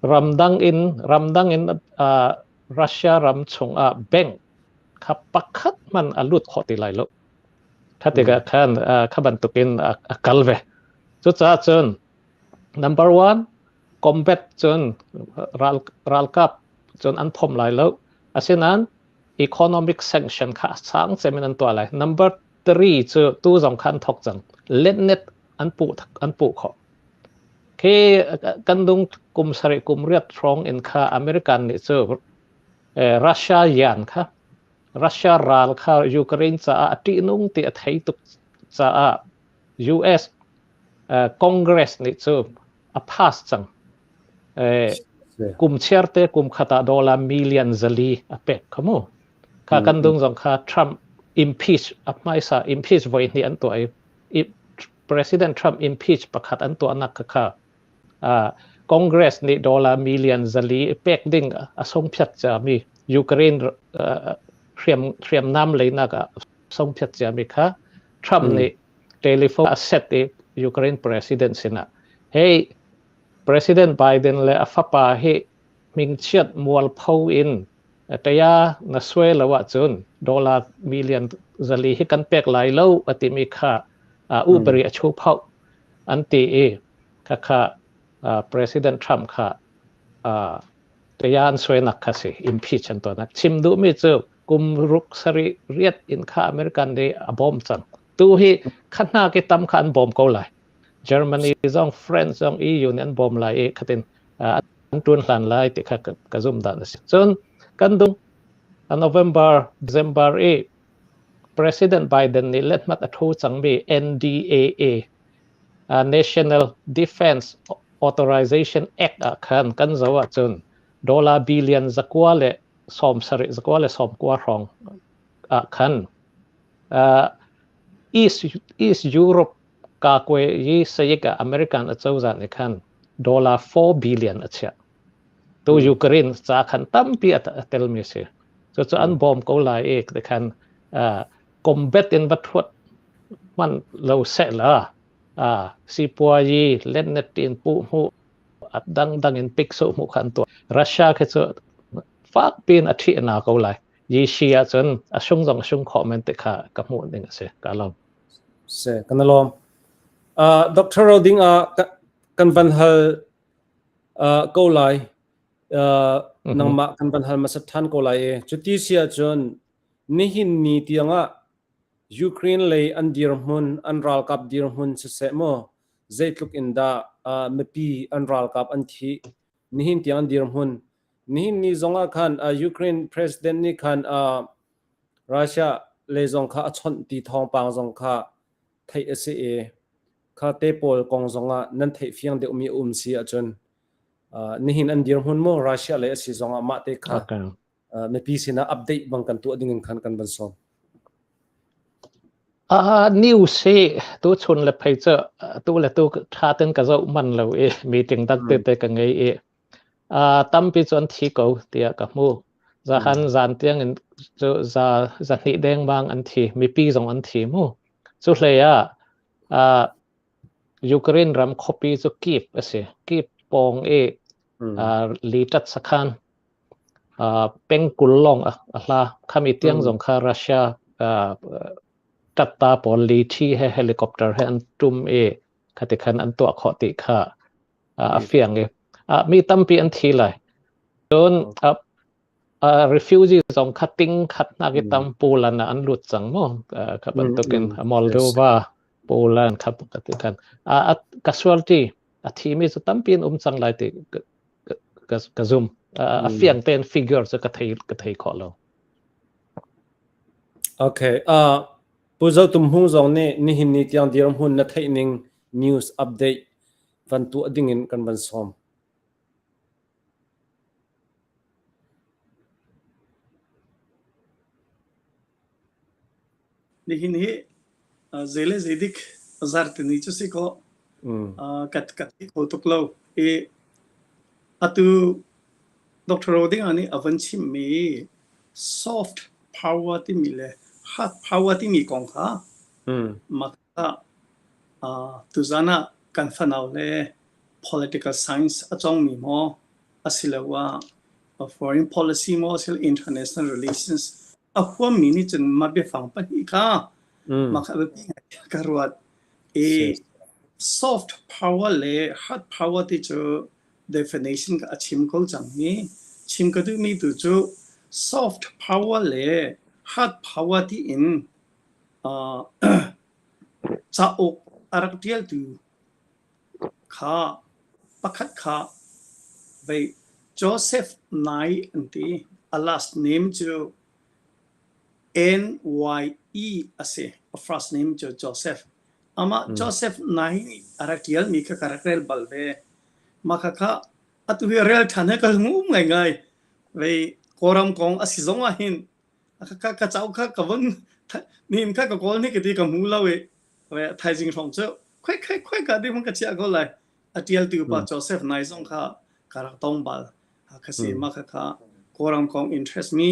ramdang in ramdang in uh, Russia ram chungah bank kha pakhat hmanh a lut khawh ti lai lo. Kha tikah khan kha bantukin a kal ve. Cucaah cun number one combat cun ral ralkap cun an phom lai lo. Asinain economic sanction kha a sang cem in an tuah lai. Number three cu tu zong kha an thok cang. Letnet an puh an puh khawh. Khi kan dung kum sarih kum riat hrawng in kha American nih cu Russia yan kha Russia ral kha Ukraine caah a ṭihnung ti a thei tuk caah US Congress nih cu a pass cang. Kum chiarte kum khat ah dollar million 400 a pek kha mu. Kha kan dung zong kha Trump impeach a hmaisa impeach voi hnih an tuah i President Trump impeach pakhat an tuahnak kha kha Congress nih dollar million 400 pek ding a sungphiat ciami Ukraine hriam hriamnam leinak ah sungphiat ciami kha Trump nih telephone a set i Ukraine president sinah hey President Biden le a fapa hi mingchiat mualpho in taya na sue lo ahcun dollar million 400 hi kan pek lai lo a timi kha uberi a chu phau an ti i khakha President Trump kha taya an suainak kha si impeach an tuahnak chim duhmi cu kum ruk sarih riat in kha American nih a bawm cang tu hi kha hna ki tam kha an bawm ko lai Germany zong France zong EU nih an bawm lai i khatin an tuan hlan lai ti kha ka zum dan a si cun kan dung November December i President Biden nih lethmat a thu cangmi NDAA National Defense Authorization Act ah khan kan zoh ahcun dollar billion 197 190 hrawng ah khan East East Europe kakwe yi sayik ah American acozah nih khan dollar 4 billion a chiah. Tu Ukraine ca khan tampi a telmi si. Cucu an bawm ko lai i khan combat in va thuat man lo seh la sipuayi lennet in pu hmu at dang dang in pik su mu khan tu Russia khi cu fak pin a thi na ko lai yi shi ahcun a sung zong a sung khawh men te kha ka hmuh ding a si ka lawm se kan lawm Dr. Roding a kan van hal ko lai nangmah kan van hal hmasat than ko lai i cuti si ahcun nihin ni tiangah Ukraine lei an dirhmun an ralkap dirhmun siseh maw zeitluk in dah mipi an ralkap an thih nihin tiang an dirhmun nihin ni zongah khan Ukraine president nih khan Russia lei zong kha a chawnh ti thawngpang zong kha theih a si i kha te pawl kong zongah nan theih fiang deuhmi a um si ahcun nihin an dirhmun maw Russia lei a si zongah mah te kha mipi sinah update bang kan tuah ding in khan kan van sawm. News hi tu chun le phei cu tu le tu tha ten ka zoh man lo i meeting dang te te ka ngei i tampi cu an thi ko tiah ka hmu. Zahan zan tiang in cu za za hnih dengmang an thi mipi zong an thi mu. Cu hlei ah Ukraine ram khuapi cu Kyiv a si. Kyiv pawng i litat sakhan pengkul lawng a hla. Khami tiang zong kha Russia tatta pawl li thi he helicopter he an tum i khati khan an tuah khawh ti kha a fiang i mi tampi an thi lai. Cun refugee zong kha ting khat nak i tam Poland ah an lut cang mu kha bantukin Moldova Poland kha ti khan casualty a thimi cu tampi an um cang lai ti ka zum a fiang tein figure cu ka thei ka thei khawh lo. Okay. Uh, Pu Zo Tum Hmung zong nih nihin ni tiang dirhmun na theih ning news update van tuah ding in kan van sawm. Nihin hi. Zei le zei dik zartini cu si kaw ka ka thei kho tuk lo. I atu Dr. Rodinga nih a van chimmi soft power timi le hard power timi kong kha mah kha tuzan ah kan fanau le political science a cawngmi maw asiloah foreign policy maw asil international relations a huammi nih cun mah biafang pahnih kha mah kha biapi ngai ka ruat. I soft power le hard power ti cu definition ka a chim ko cang i chim ka duhmi tu cu soft power le hard power ti in cauk a rak ṭialtu kha pakhat kha vei Joseph Nye an ti. A last name cu N-Y-E a si. A first name cu Joseph. Amah Joseph Nye nih a rak ṭialmi kha ka rak rel bal ve. Mah khakha atu hi rel ṭhan he ka lung um ngaingai. Vei Kawlram kong a si zong ah hin ka ka cauk kha ka vun nihin kha ka kawl ni ka ti ka hmu lo i thaizing hrawng cu khoi khoi khoi ka ding ka chiah ko lai a tialtu pa Joseph Nai zong kha ka rak tong bal kha si ma kha kha Kawlram kong interest mi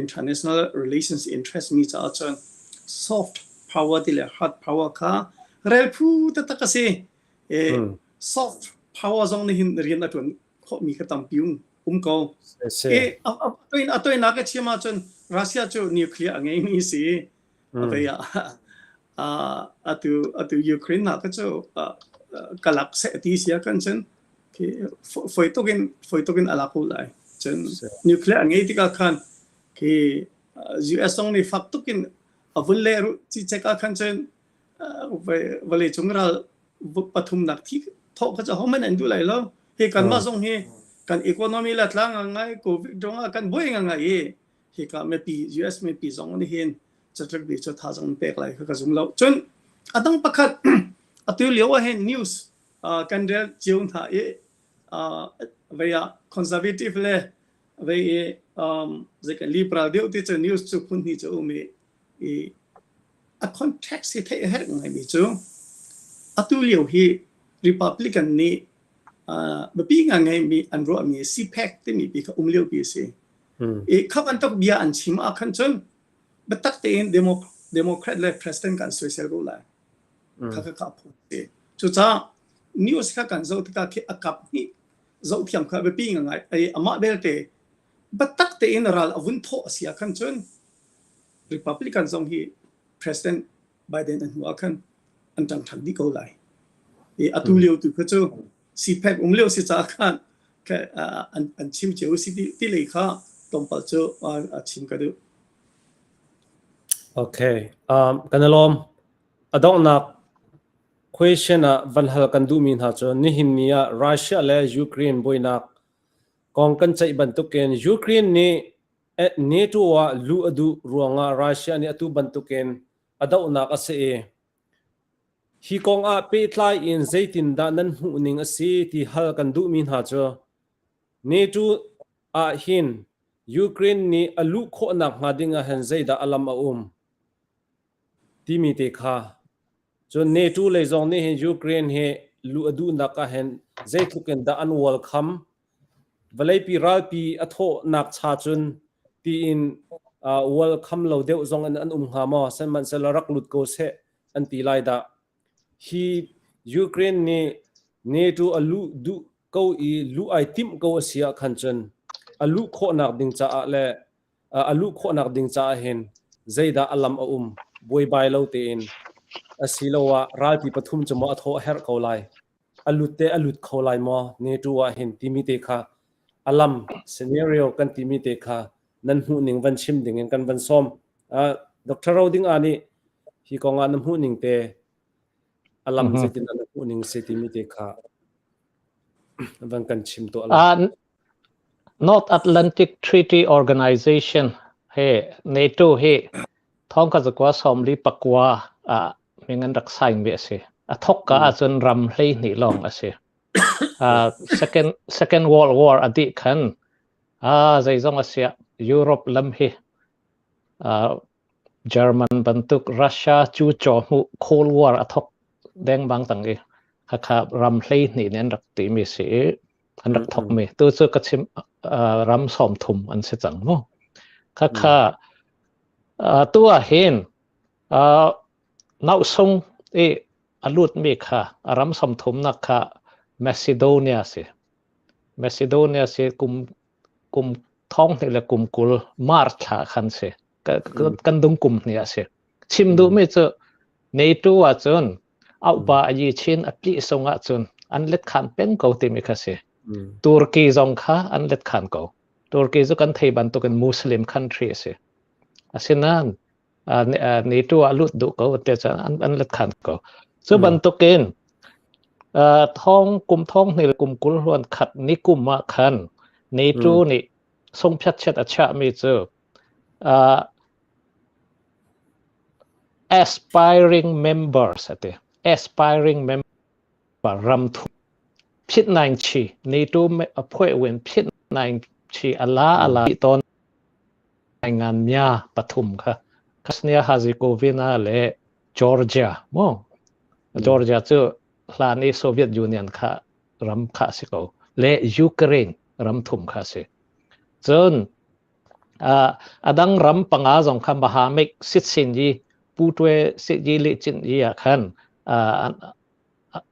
international relations interest mi caah cun soft power ti le hard power kha rel phu taktak a si e soft power zong nih hin rian a tuan khawhmi kha tampi um um ko. E a toinak a chim ahcun Russia cu nuclear a ngeimi si. A vei ah atu atu Ukraine na ka cu kalak se ti sia kan cun khi foi tukin foi tukin ala ko lai. Cun nuclear a ngei tikah khan khi US zong nih fak tukin a vun le ci chek ah khan cun vawlei cung ral pathumnak thi thawh kha cu hohmanh an duh lai lo. Hi kanmah zong hi kan economy la tlang ngai covid ruang ah kan buai ngai i hika mipi US mipi zong nih hin catluk bi cu tha zong pek lai kha ka zum lo. Cun a dang pakhat atu lio ah hin news kan rel cio hna i vei ah conservative le vei i zei kan liberal deuh ti cu news cu phun hnih cu um i i a context hi theih a herh ngaimi cu atu lio hi Republican nih biapi ngai mi an ruahmi CPAC timi pi kha um lio pi a si. I kha bantuk bia an chim ah khan cun biatak tein Democrat le President kan soisel ko lai. Kha kha kha phu si. Cucaah news kha kan zoh tikah khi a kap hnih zoh thiam kha biapi ngai ai amah belte biatak tein ral a vun thawh a si ah khan cun Republican zong hi President Biden a hnu ah khan an ṭang ṭhan dih ko lai. I atu lio tu kha cu CPAC um lio si caah khan an, an chim cio si ti, ti lei kha tlawmpal cu a chim ka duh. Okay. Um, kan i lawm. A donghnak question ah van hal kan duhmi hna cu nihin ni ah Russia le Ukraine buainak kong kan ceih bantukin Ukraine nih NATO ah luh a duh ruangah Russia nih atu bantukin a dohnak a si i hi kong ah pehtlai in zeitindah nan hmuhning a si ti hal kan duhmi hna cu NATO ah hin Ukraine nih a luh khawhnak hnga ding ah hin zeidah a lam a um timi te kha Cun NATO lei zong nih hin Ukraine hi luh a duhnak ah hin zeitluk in dah an welcome. Vawleipi ralpi a thawhnak cha cun tiin uh, welcome lo deuh zong in an um hnga maw? Sihmanhsehlaw rak lut ko seh an ti lai dah. Hi Ukraine nih NATO a luh duh ko i luh ai timh ko a si ah khan cun a luh khawhnak ding caah le a luh khawhnak ding caah hin zeidah a lam a um buaibai lo tein asiloah ralpi pathum cu maw a thawh a herh ko lai a lut te a lut kho lai maw NATO ah hin timi te kha a lam scenario kan timi te kha nan hmuh ning van chim ding in kan van sawm Dr. Roding a nih hi kong ah na hmuh ning te a lam zeitin na hmuh ning si timi te kha van kan chim tuah la North Atlantic Treaty Organization he NATO hi thongkhat zakua 49 ah min an rak sign ve a si. A thok ka ahcun ram 12 lawng a si. Uh, second Second World War a dih khan ah zeizong a siah Europe lam hi uh, German bantuk Russia cu chaw hmu Cold War a thok deng bang tang i khakha ram 12 nih an rak ti mi si i an rak thok mi tu cu ka chim ram 30 an si cang mu khakha tu ah hin nausung i a lut mi kha a ram 30 nak kha Macedonia si Macedonia si kum kum thong hnih le kum 20 March thla khan si kan dung kum hnih a si chim duh mi cu NATO ahcun aupa a yi chin a tli sung ahcun an let khan peng ko timi kha si. Turkey zong kha an let khan ko. Turkey cu kan thei bantukin Muslim country a si. Asinain NATO ah lut duh ko te cun an let khan ko. Cu bantukin thong kum thong hnih le kum 20 hluan khat ni kum ah khan NATO nih sungphiat chiat a chiahmi cu Aspiring members a ti. Aspiring member ram thu phit naing chi NATO phuai wen phit naing chi ala ala ton ngan mya pathum kha Bosnia Herzegovina le Georgia mo Georgia cu hlan i Soviet Union kha ram kha si ko le Ukraine ram thum kha si cun A dang ram panga zong kha Mahamik Sitsinyi Putwe Sityi le Cinyi ah khan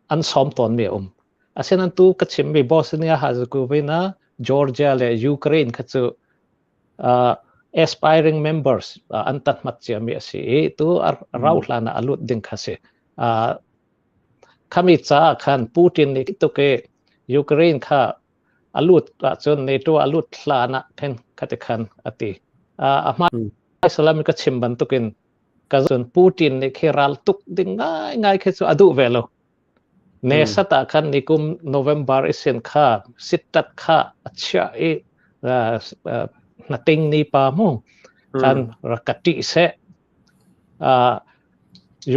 an sawm tawnmi a um. Asinain tu ka chimmi Bosnia Herzegovina, Georgia le Ukraine kha cu aspiring members an tat ciami a si i tu a rau hlan ah a lut ding kha si. Khami caah khan Putin nih tuk i Ukraine kha a lut ahcun NATO a lut hlan ah khin khati khan a ti. A hmai salam ka chim bantukin ka cun Putin nih khi ral tuk ding ngai ngai khi cu a duh ve lo. Ne sat ah khan nikum November isin kha sittat kha a chiah i hnating ni pa mu khan rak ka ṭih seh.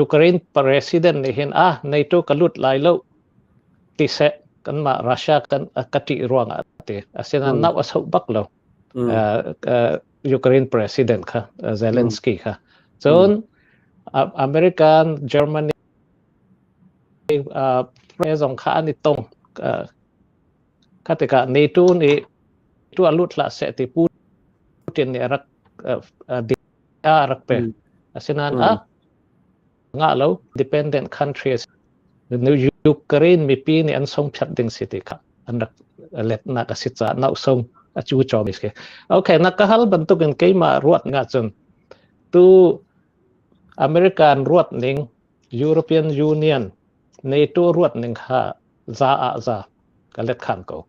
Ukraine president nih hin ah NATO ka lut lai lo ti seh kanmah Russia kan ka ṭih ruangah ti asinain nau a soh bak lo Ukraine president kha Zelensky kha cun American Germany zong kha an i tong kha tikah NATO nih tu a lut hlah seh ti Putin nih a rak a rak pe asinain a ngah lo dependent countries Ukraine mipi nih an song phiat ding si ti kha an rak letnak a si ca nau song a cu chom si okay na ka hal bantukin keimah ruat nga cun tu American ruat ning European Union NATO ruat ning kha za ah za ka let khan ko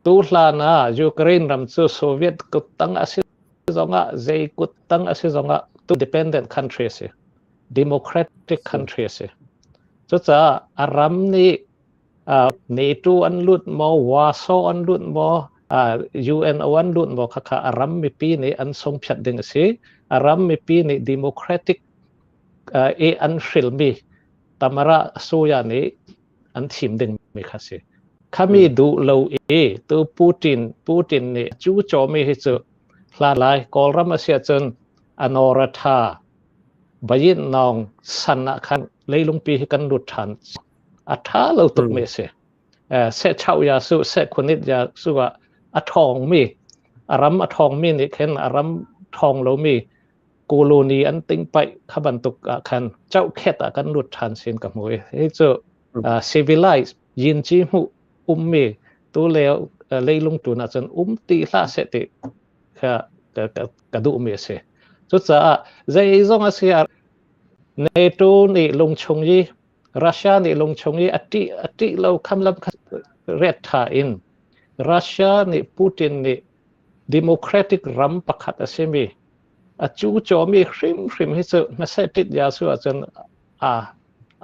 Tu hlan ah Ukraine ram cu Soviet kuttang a si zongah zei kuttang a si zongah tu dependent country a si. Democratic country a si. Cucaah a ram nih uh, NATO an lut maw, Warsaw an lut maw, uh, UNO an lut maw khakha a ram mipi nih an sungphiat ding a si. A ram mipi nih democratic uh, i an hrilmi Tamara Soya nih an thim ding mi kha si. Khami duh lo i tu Putin Putin nih cu cawmi hi cu hla lai Kawlram a si ahcun anora tha bayin nawng san ah khan leilungpi hi kan lut than a tha lo tuk mi si se chau ya su se khunit ya su ah a thong mi a ram a thong mi nih khin a ram thong lo mi colony an ting pai kha bantuk ah khan chau khet ah kan lut than sin ka hmu hi cu civilized yin chi hmu ummi tu le leilung tun ah cun um ti hlah seh ti kha ka duh mi a si cucaah zeizong a si ah NATO nih lungchung i Russia nih lungchung i a ṭih a ṭih lo khamlam kha ret ṭha in Russia nih Putin nih democratic ram pakhat a simi a cu cawmi hrimhrim hi cu hmaseh ṭit ya su ahcun a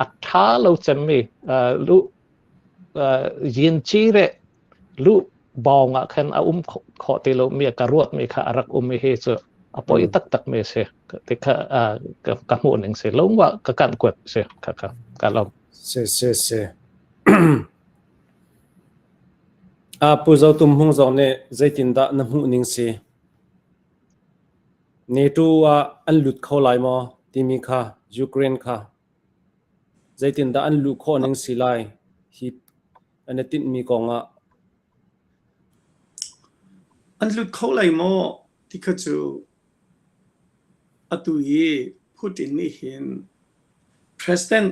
a ṭha lo cemmi lu yin ci re lu bawng ah khan a um khawh ti lo mi ka ruat mi kha a rak um hi cu a poi taktak mi si ti kha ka hmuh ning si lungwa ka kan kuat si kha kha ka lom si si si a pu zo tum hung zong nih zeitindah na hmuh ning si? NATO ah an lut kho lai maw timi kha Ukraine kha zeitindah an luh khawh ning si lai hi an i tinhmi kong ah? An lut kho lai maw ti kha cu atu hi Putin nih hin President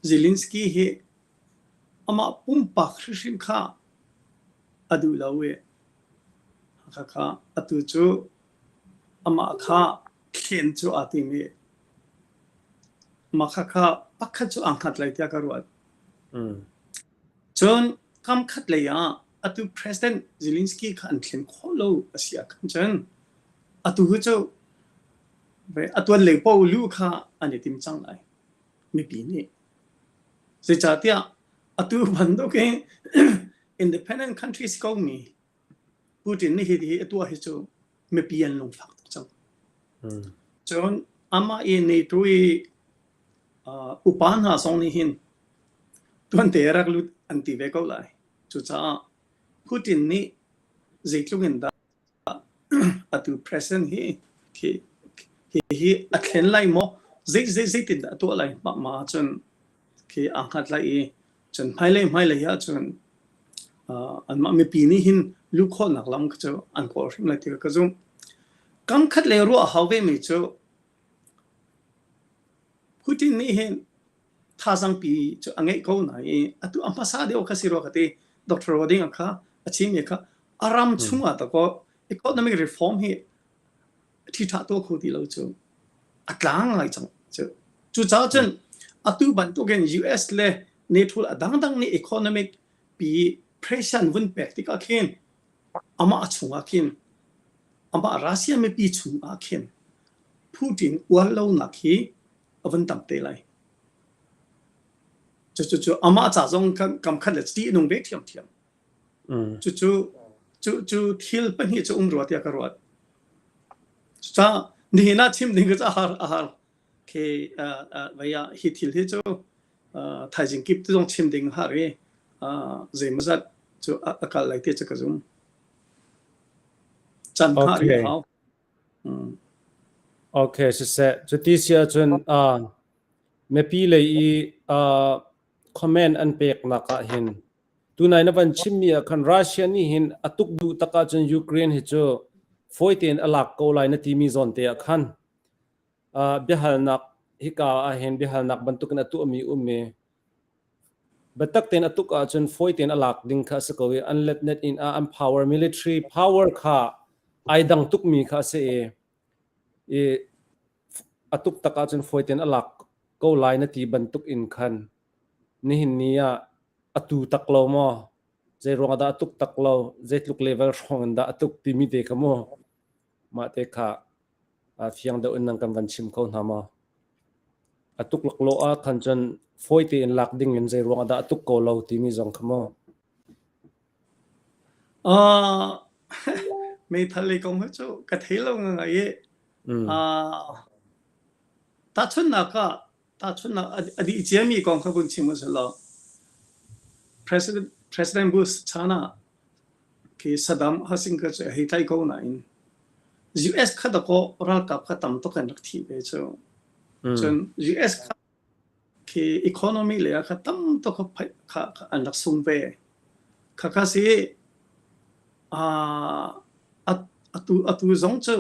Zelensky hi amah pumpak hrimhrim kha a duh lo i khakha atu cu amah kha thlen cu aa tim i mah khakha pakhat cu aa hngat lai tiah ka ruat. Cun kam khat lei ah atu President Zelensky kha an thlen khawh lo a si ahkhan cun atu cu a tuan lei paoh luh kha an i tim cang lai mipi nih. Zeicahtiah atu bantuk in independent country si ko mi Putin nih hi a tuah hi cu mipi an lungfak tuk cang. Cun amah i NATO i upa hna zong nih hin tuante rak lut an ti ve ko lai. Cucaah Putin nih zeitluk in dah atu president hi hi hi a thlen lai maw zei zei zeitin dah a tuah lai mah ma cun khi aa hngat lai i cun hmailei hmailei ah cun anmah mipi nih hin luh khawhnak lam cu an kawl hrim lai ti ka zumh. Kam khat lei ruah a hau ve mi cu Putin nih hin thazang pi cu a ngeih ko nain atu a hmasa deuh kha si rua ka ti. Dr. Roding kha a chim mi kha a ram chungah dakaw economic reform hi ṭhiṭha tuah kho ti lo cu a tlang ngai cang cu. Cucaah cun atu bantukin US le NATO a dangdang nih economic pi pressure an vun pek tikah khin amah chungah khin amah Russia mipi chungah khin Putin uar lonak hi a vun tam te lai. Cucu cu amah ca zong kan kam khat le ṭih a nung ve ṭhiamṭhiam. Cucu cu cu thil pahnih cu um rua tiah ka ruat. Cucaah nihin ah chim ding cu a har a har. Khi vei ah hi thil hi cu thaizing kip te zong chim ding har i zeimawzat cu a kal lai ti cu ka zum. Chan hngah rih a hau. Okay, siseh. Cuti si ahcun mipi lei i comment an peknak ah hin tunai na van chimmi ah khan Russia nih hin a tuk duh tak ahcun Ukraine hi cu fawi tein a lak ko lai na timi zawn te ah khan biahalnak hika ah hin biahalnak bantukin a tuahmi um i biatak tein a tuk ahcun fawi tein a lak ding kha a si ko i an letnet in ah an power military power kha ai dang tukmi kha a si i i a tuk tak ahcun fawi tein a lak ko lai na ti bantuk in khan nihin ni ah a tu tak lo maw zei ruangah dah a tuk tak lo zeitluk level hrawng in dah a tuk timi te kha mu mah te kha fiang deuh in nan kan van chim kho hna maw a tuk laklawh ah khan cun fawi tein lak ding in zei ruangah dah a tuk ko lo timi zong kha mu Uh, meithal lei kong hi cu ka thei lo ngai i uh, tahchunhnak ah tahchunhnak a dih ciami kong kha vun chim usih law President President Bush chan ah khi Saddam Hussein kha cu a hei tlaih ko nain US kha dakaw ralkap kha tam tuk an rak thi ve cu. Cun US kha khi economy lei ah kha tam tuk kha an rak sung ve. Khakha si atu atu zong cu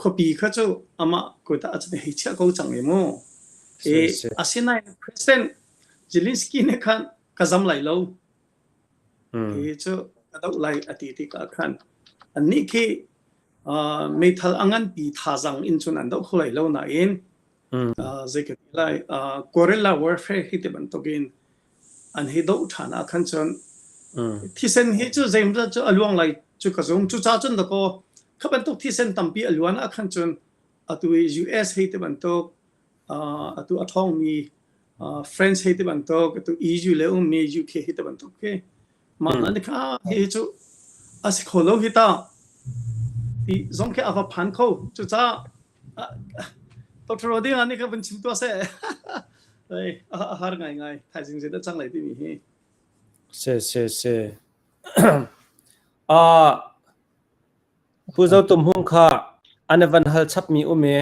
khuapi kha cu amah kut ah cun hei chiah ko cang i mu. I asinain President Zelensky nih khan ka zam lai lo. Hi cu ka doh lai a ti tikah khan annih khi meithal a nganpi thazaang in cun an doh kho lai lo nain zei ka ti lai guerrilla warfare hi ti bantukin an hei doh ṭhan ah khan cun thisen hi cu zeimawzat cu a luang lai cu ka zum. Cucaah cun dakaw kha bantuk thisen tampi a luan ah khan cun atu i US hei ti bantuk atu a ṭhawngmi France hei ti bantuk atu EU le ummi UK hei ti bantuk khi mah nan kha hi cu a si kho lo hi ta ti zong khi a va phan kho. Cucaah Dr. Rodinga nih kha vun chim tuah seh. A har ngaingai. Thaizing zei dah cang lai timi hi. Si si si. Ah Pu Zo Tum Hung kha. An van hal chapmi um i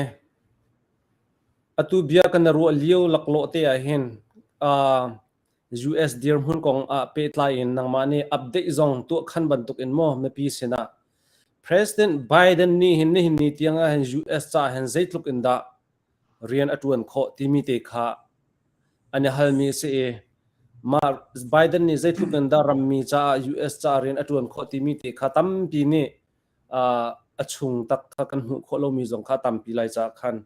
atu bia kan ruah lio laklawh te ah hin US dirhmun kong ah pehtlai in nangmah nih update zong tuah khan bantuk in maw mipi sinah President Biden nih hin nihin ni tiang ah hin US ca hin zeitluk in dah rian a ṭuan khawh timi te kha an i halmi a si i mah Biden nih zeitluk in dah rammi caah US caah rian a ṭuan khawh timi te kha tampi nih a chung tak kha kan hmuh khawh lomi zong kha tampi lai caah khan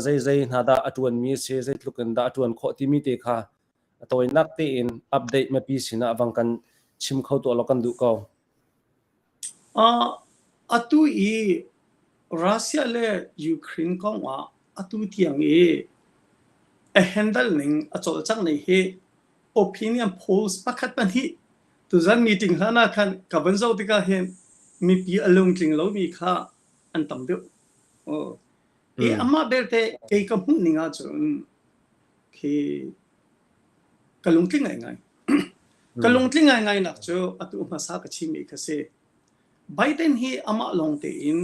zeizei hna dah a ṭuanmi a si, zeitluk in dah a ṭuan khawh timi te kha a tawinak tein update mipi sinah vang kan chim kho tuah law kan duh ko. Atu i Russia le Ukraine kong ah atu tiang i a handle ning a cawlcangh ning hi opinion polls pakhat pahnih tuzan meeting hlan ah khan ka van zoh tikah hin mipi a lungtling lomi kha an tam deuh. I amah belte kei ka hmuh ning ahcun khi ka lungtling ngaingai. Ka lungtling ngaingai nak cu atu hmasa ka chimmi kha si. Biden hi amah lawng tein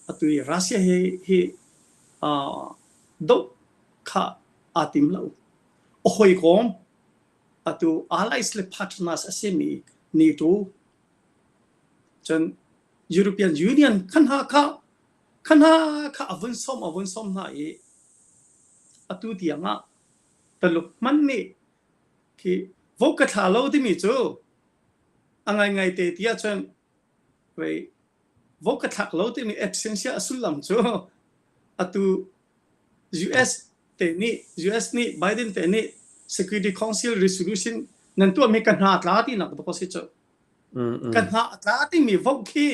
atu i Russia hi hi uh, doh kha aa tim lo. A hawikom atu allies le partners a simi NATO cun European Union khan ha kha khan ha kha a vun som a vun som hna i atu tiang ah Taluk hmanh nih khi vote ka thla lo timi cu a ngaingai te ti ahcun vei vote ka thlak lo timi absentia a sullam cu atu US te nih US nih Biden te nih Security Council resolution nan tuahmi ka hna tla tinak dawk a si cu. Ka hna tla timi vote khi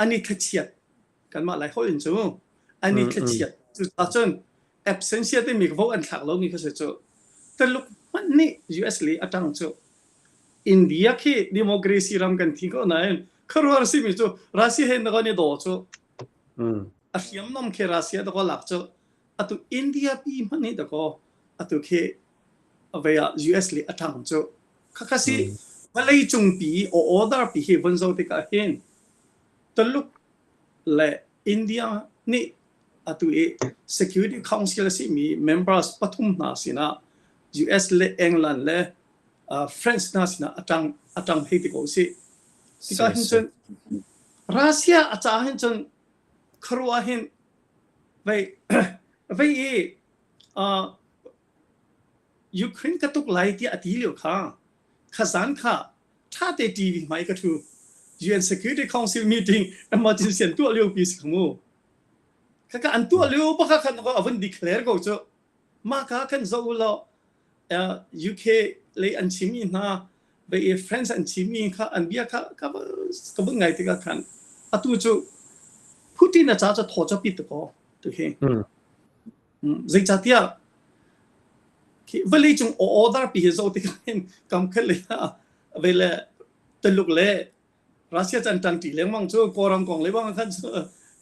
an i thlachiat kanmah Lai holh in cu an i thlachiat cucaah cun absentia timi vote an thlak lomi kha si cu Taluk hmanh nih US le a ṭang cu India khi democracy ram kan thi ko nain khuaruahar simi cu Russia he na kan i daw cu a hriamnam khi Russia da lak cu atu India pi hmanh nih dakaw atu khi avei ah US le a ṭang cu khakha si vawlei cung pi order pi hi vun zo tikah hin Taluk le India nih atu i Security Council a simi members pathum hna sinah US le England le France hna sinah a ṭang a ṭang hei ti ko usih. Tikah hin cun Russia a caah hin cun khuaruah hin vei vei i Ukraine ka tuk lai tiah a ti lio kha khazan kha ṭha te TV hmai ka ṭhu. UN Security Council meeting emergency an tuah lio pi si kha mu. Khaka an tuah lio baka khan a vun declare ko cu. Mah ka kan zoh law UK lei an chimmi hna ve France an chimmi kha an bia kha ka ka vun ngai tikah khan atu cu Putin a ca cu thaw ca pit ko tu hi. Zeicahtiah vawleicung order pi hi zoh tikah hin kam khat lei ah vei le Tuluk le Russia can ṭangṭi lengmang cu Kawlram kong le bang khan cu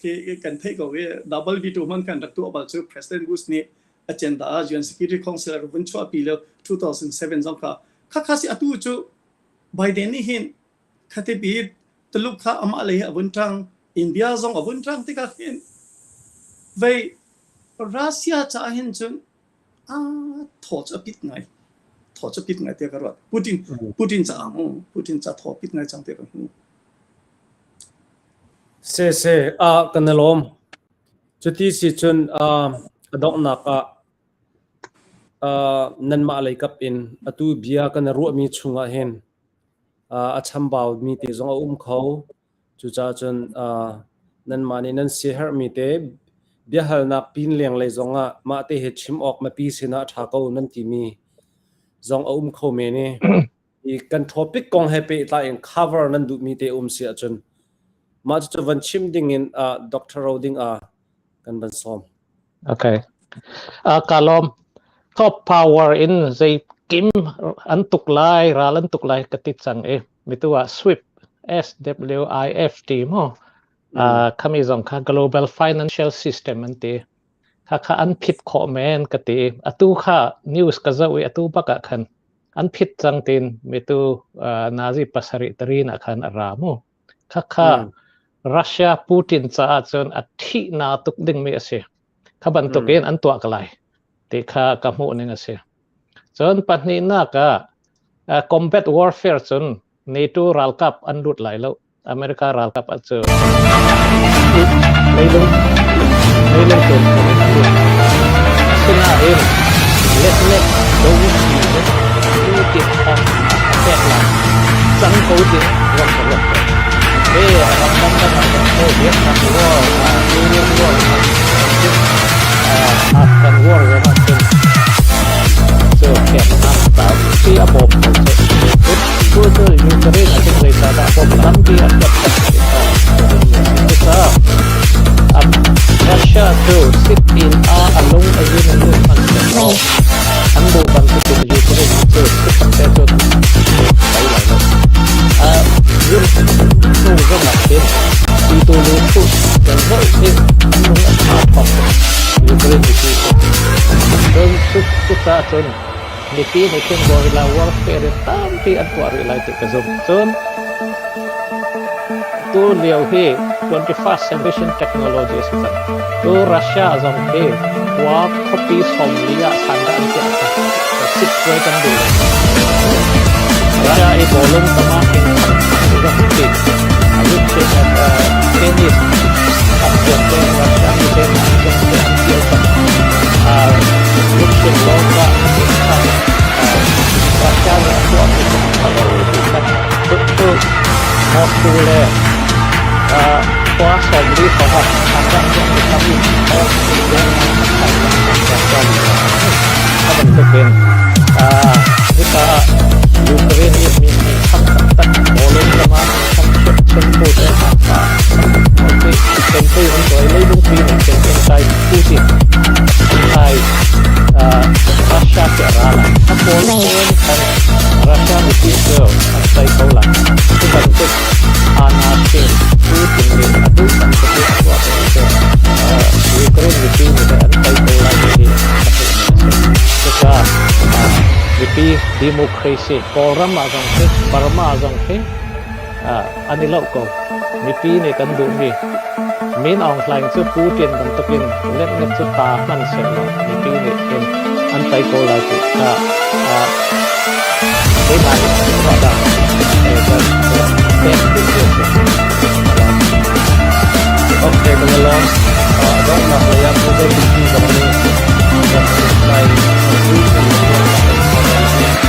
khi kan theih ko i double veto hman kan rak tuah bal cu President Bush nih agenda ah UN Security Council a vun chuahpi lio 2007 zong kha khakha si atu cu Biden nih hin khatipi Tuluk kha amah lei a vun ṭang India zong a vun ṭang tikah hin vei Russia caah hin cun thaw cu a pit ngai. Thaw cu a pit ngai tiah ka ruat. Putin Putin caah Putin ca thaw a pit ngai cang tiah ka hmu. Se se ah kan i lawm. Cuti si cun a donghnak ah nanmah lei kap in atu bia kan i ruahmi chungah hin a chambau mi te zong a um kho. Cucaah cun nanmah nih nan siaherhmi te biahalnak pin lenglei zongah mah te hi chim awk mipi sinah a ṭha ko nan timi zong a um kho men i i kan topic kong he pehtlai in cover nan duhmi te um si ahcun mah cucu van chim ding in Dr. Roding a kan van sawm. Okay. Ka lawm. Top power in zei kim an tuk lai, ral an tuk lai ka ti cang i mitu ah SWIFT S W I F T mo khami zong kha global financial system an ti. Kha kha an phit khawh men ka ti. Atu kha news ka zoh i atu bak ah khan an phit cang tin mitu nazi pasarih tarin ah khan a ra mu. Kha kha. Russia Putin caah cun a thihnak tuk dingmi a si. Kha bantukin an tuah ka lai ti kha ka hmuh ning a si. Cun pahnihnak ah combat warfare cun NATO ralkap an lut lai lo. America ralkap cu leilung leilung tuan in an lut. Asinain letlet do le Putin kha a pek lai. Cang ko ti rak ka ruat ko. He ram dang dang ah zong ko Vietnam War, Syrian War, Afghan War zong ah cun cu hriamnam tampi a bawm ko cu. Cu cu Ukraine ah cun zeicahdah bawm tampi a ṭuan tak ti kha cucaah Russia cu sit in a a lung a zin in lut hmanh sehlaw an duh bantukin Ukraine cu chikkhat te cun kai lai lo. Hnu zong ah hin pitu lu thu kan zoh hi an lung a tha thawk Ukraine mipi cu. Cun cucaah cun mipi nih khin guerrilla warfare in tampi an tuah rih lai ti ka zumh. Cun tu lio hi 21st century technology a si cang. Tu Russia zong hi khua khuapi 40 ah sandah an piah sikkuai kan duh lo. Russia i bawlung tama in zong tennis an te Russia mi te na zong te an pial cang. Russian lawngah Russia nih a tuahmi cu a lo ti kha cu Moscow le khua 40 hrawng ah sandah piahmi tam i a bantukin hika ah Ukraine i mi nih tham taktak bawlung lam ah tham chimtu te hna kha campaign an tuah i leilungpi nih campaign kai Putin an kai Russia khi a ra lai. A pawl pawl khan Russia mipi cu an tai ko lai. Cu bantuk anashin Putin nih a duh bantuk i a tuah mi cu Ukraine mipi nih an tai ko lai ti hi ka theih mi a si. Cucaah mipi democracy Kawlram ah zong khi Burma zong khi an i loh ko. Mipi nih kan duhmi Min Aung Hlaing cu Putin bantukin letnet cu ta hman sehlaw mipi nih hin an tei ko lai ti kha keimah nih ruahdah pek duh khi a si. Okay, kan i lawm. A donghnak lei ah Google mipi zong nih rak tlai duhmi ruahnak an chap.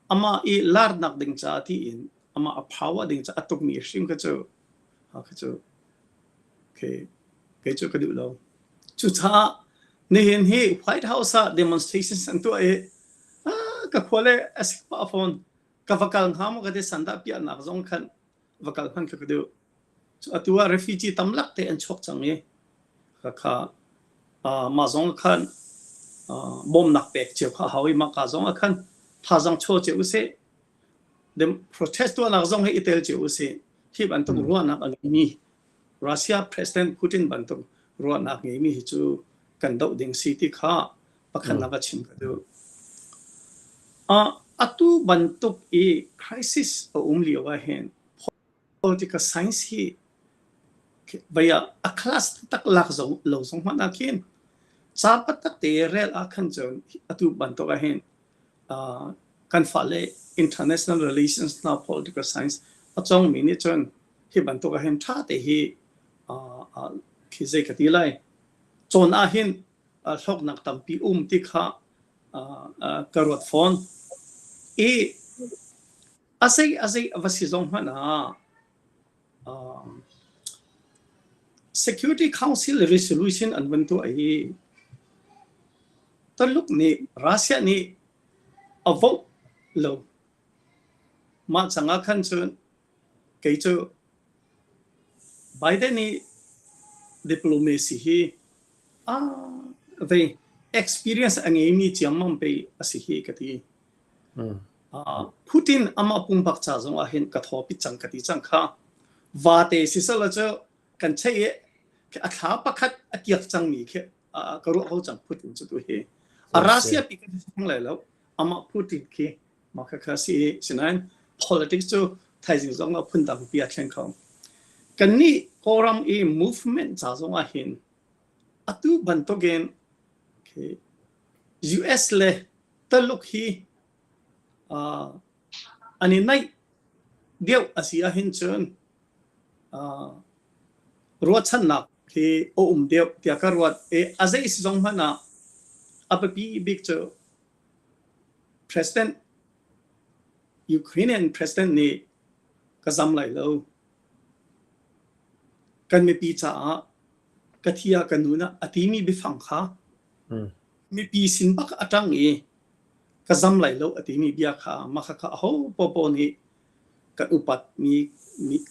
Amah i larnak ding caah tiin amah a power ding caah a tukmi hrim kha cu kha cu kei kei cu ka duh lo. Cucaah nihin hi White House ah demonstrations an tuah i ka khua le a sik pah fawn. Ka va kal hnga maw ka ti sandah piahnak zong khan va kal hman kha ka duh. Cu atu ah refugee tam lak te an chuak cang i kha mah zong khan bawmnak pek cio kha a hau i mah ka zong ah khan thazaang chaw cio usih. Dem protest tuahnak zong hi i tel cio usih. Hi bantuk ruahnak a ngeimi Russia President Putin bantuk ruahnak ngeimi hi cu kan doh ding si ti kha pakhatnak a chim ka duh. Atu bantuk i crisis a um lio ah hin political science hi vei ah a class tak lak zo lo zong hmanh ah khin ca taktak te rel ah khan cun atu bantuk ah hin kan fale international relations na political science a cawngmi nih cun hi bantuk ah hin ṭha te hi khi zei ka ti lai cawn ah hin hlawknak tampi um ti kha ka ruat fawn i A zei a zei a va si zong hmanh ah um, Security Council resolution an van tuah i Taluk nih Russia nih a vote lo. Mah cangah khan cun. Kei cu Biden nih diplomacy hi vei experience a ngeimi ciammam pei a si hi ka ti. Putin amah pumpak ca zong ah hin ka thaw pit cang ka ti cang kha. Vate sisala cu kan cheih i a thla pakhat a kiak cangmi khi ka ruah ko cang Putin cu tu hi. A Russia pi kan si lai lo. Amah Putin khi mah kha kha si i sinain politics cu thaizing zong ah phundang pi a thleng kho. Kannih Kawlram i movement ca zong ah hin atu bantukin US le Taluk hi uh, an i naih deuh a si ahhin cun uh, ruahchannak hi a um deuh tiah ka ruat i a zei si zong hmanh ah a biapi bik cu President Ukrainian president nih ka zam lai lo. Kan mipi caah ka thi ah ka nun ah a timi biafang kha mipi sin bak a ṭang i ka zam lai lo a timi bia kha mah kha aho paohpaoh nih kan upat mi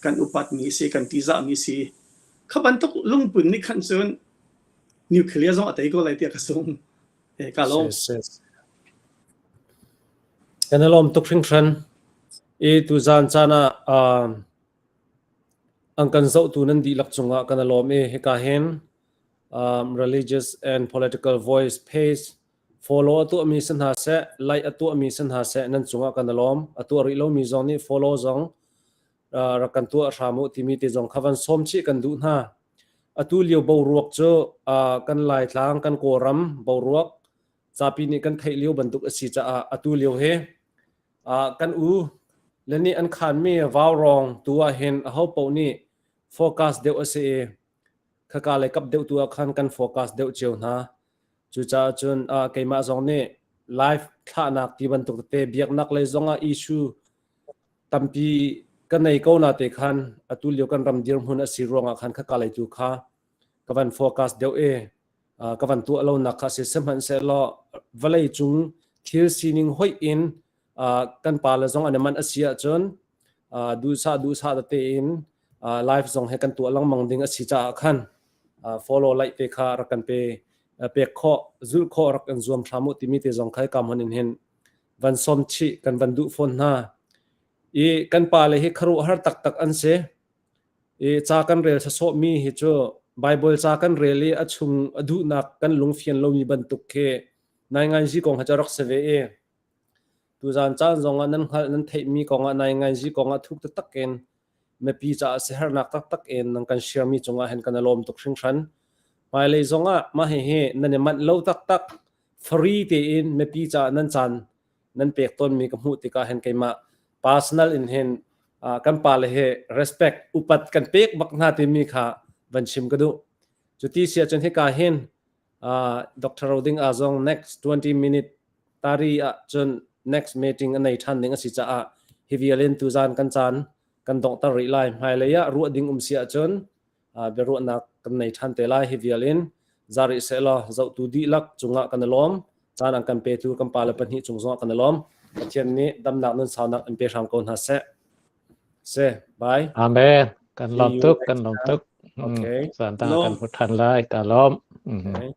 kan upat mi si kan tihzah mi si kha bantuk lungput nih khan cun nuclear zong a tei ko lai tiah ka sung. Eh, ka lawm. Kan i lawm tuk hringhran. I tuzaan caan ah an kan zohtu nan dihlak cungah kan i lawm i hika hin um, religious and political voice page follow a tuahmi si hna seh, like a tuahmi si hna seh nan cungah kan i lawm. A tuah rih lomi zong nih follow zong uh, rak kan tuah hram u timi te zong kha van sawm chih kan duh hna. Atu lio boruak cu uh, kan Laitlang, kan Kawlram boruak zapi nih kan theih lio bantuk a si caah atu lio hi uh, kan u le nih an khanmi vaurawng tu ah hin aho paoh nih focus deuh a si i khaka lei kap deuh tu ah khan kan focus deuh cio hna. Cucaah cun uh, keimah zong nih live thlahnak ti bantuk tete biaknak lei zong ah issue tampi ka nei ko na te khan atu lio kan ram dirhmun a si ruangah khan khaka lei tu kha ka van focus deuh i ka van tuah lo nak kha si sihmanhsehlaw vawlei cung thil sining hoih in kan pa le zong an i manh a si ahcun duhsah duhsah tete in live zong he kan tuah lengmang ding a si caah khan follow like te kha rak kan pe pek khawh zulh khawh rak kan zuam hram u timi te zong khai kam hon in hin van som chih kan van duh fawn hna i kan pa le hi kharuahhar taktak an si i ca kan rel sasawh mi hi cu Bible ca kan rel i a chung a duhnak kan lungfian lomi bantuk khi nai ngai zi kong ha ca rak si ve i tuzan caan zong ah nan hngalh nan theihmi kong ah nai ngai zi kong ah thuk taktak in mipi caah siaherhnak taktak in nan kan share mi cungah hin kan i lawm tuk hringhran. Hmailei zongah mah hihi nan i manh lo taktak free tein mipi caah nan caan nan pek tawnmi ka hmuh tikah hin keimah personal in hin kan pale he respect upat kan pek bak hna timi kha van chim ka duh. Cuti si ahcun hika hin Dr. Roding a zong next 20 minute tari ah cun next meeting a nei ṭhan ding a si caah hi vial in tuzan kan caan kan donghter rih lai. Hmailei ah ruah ding um si ahcun biaruahnak kan nei ṭhan te lai. Hi vial in za rih sehlaw zohtu dihlak cungah kan i lawm. Caan an kan petu kan pale pahnih cung zongah kan i lawm. Pathian nih damnak nun saunak in pe hram ko hna seh. Se, bye. Amen. Kan lawm tuk, kan lawm tuk. Okay. Zan ta kan hmu ṭhan lai. Ka lawm. Okay.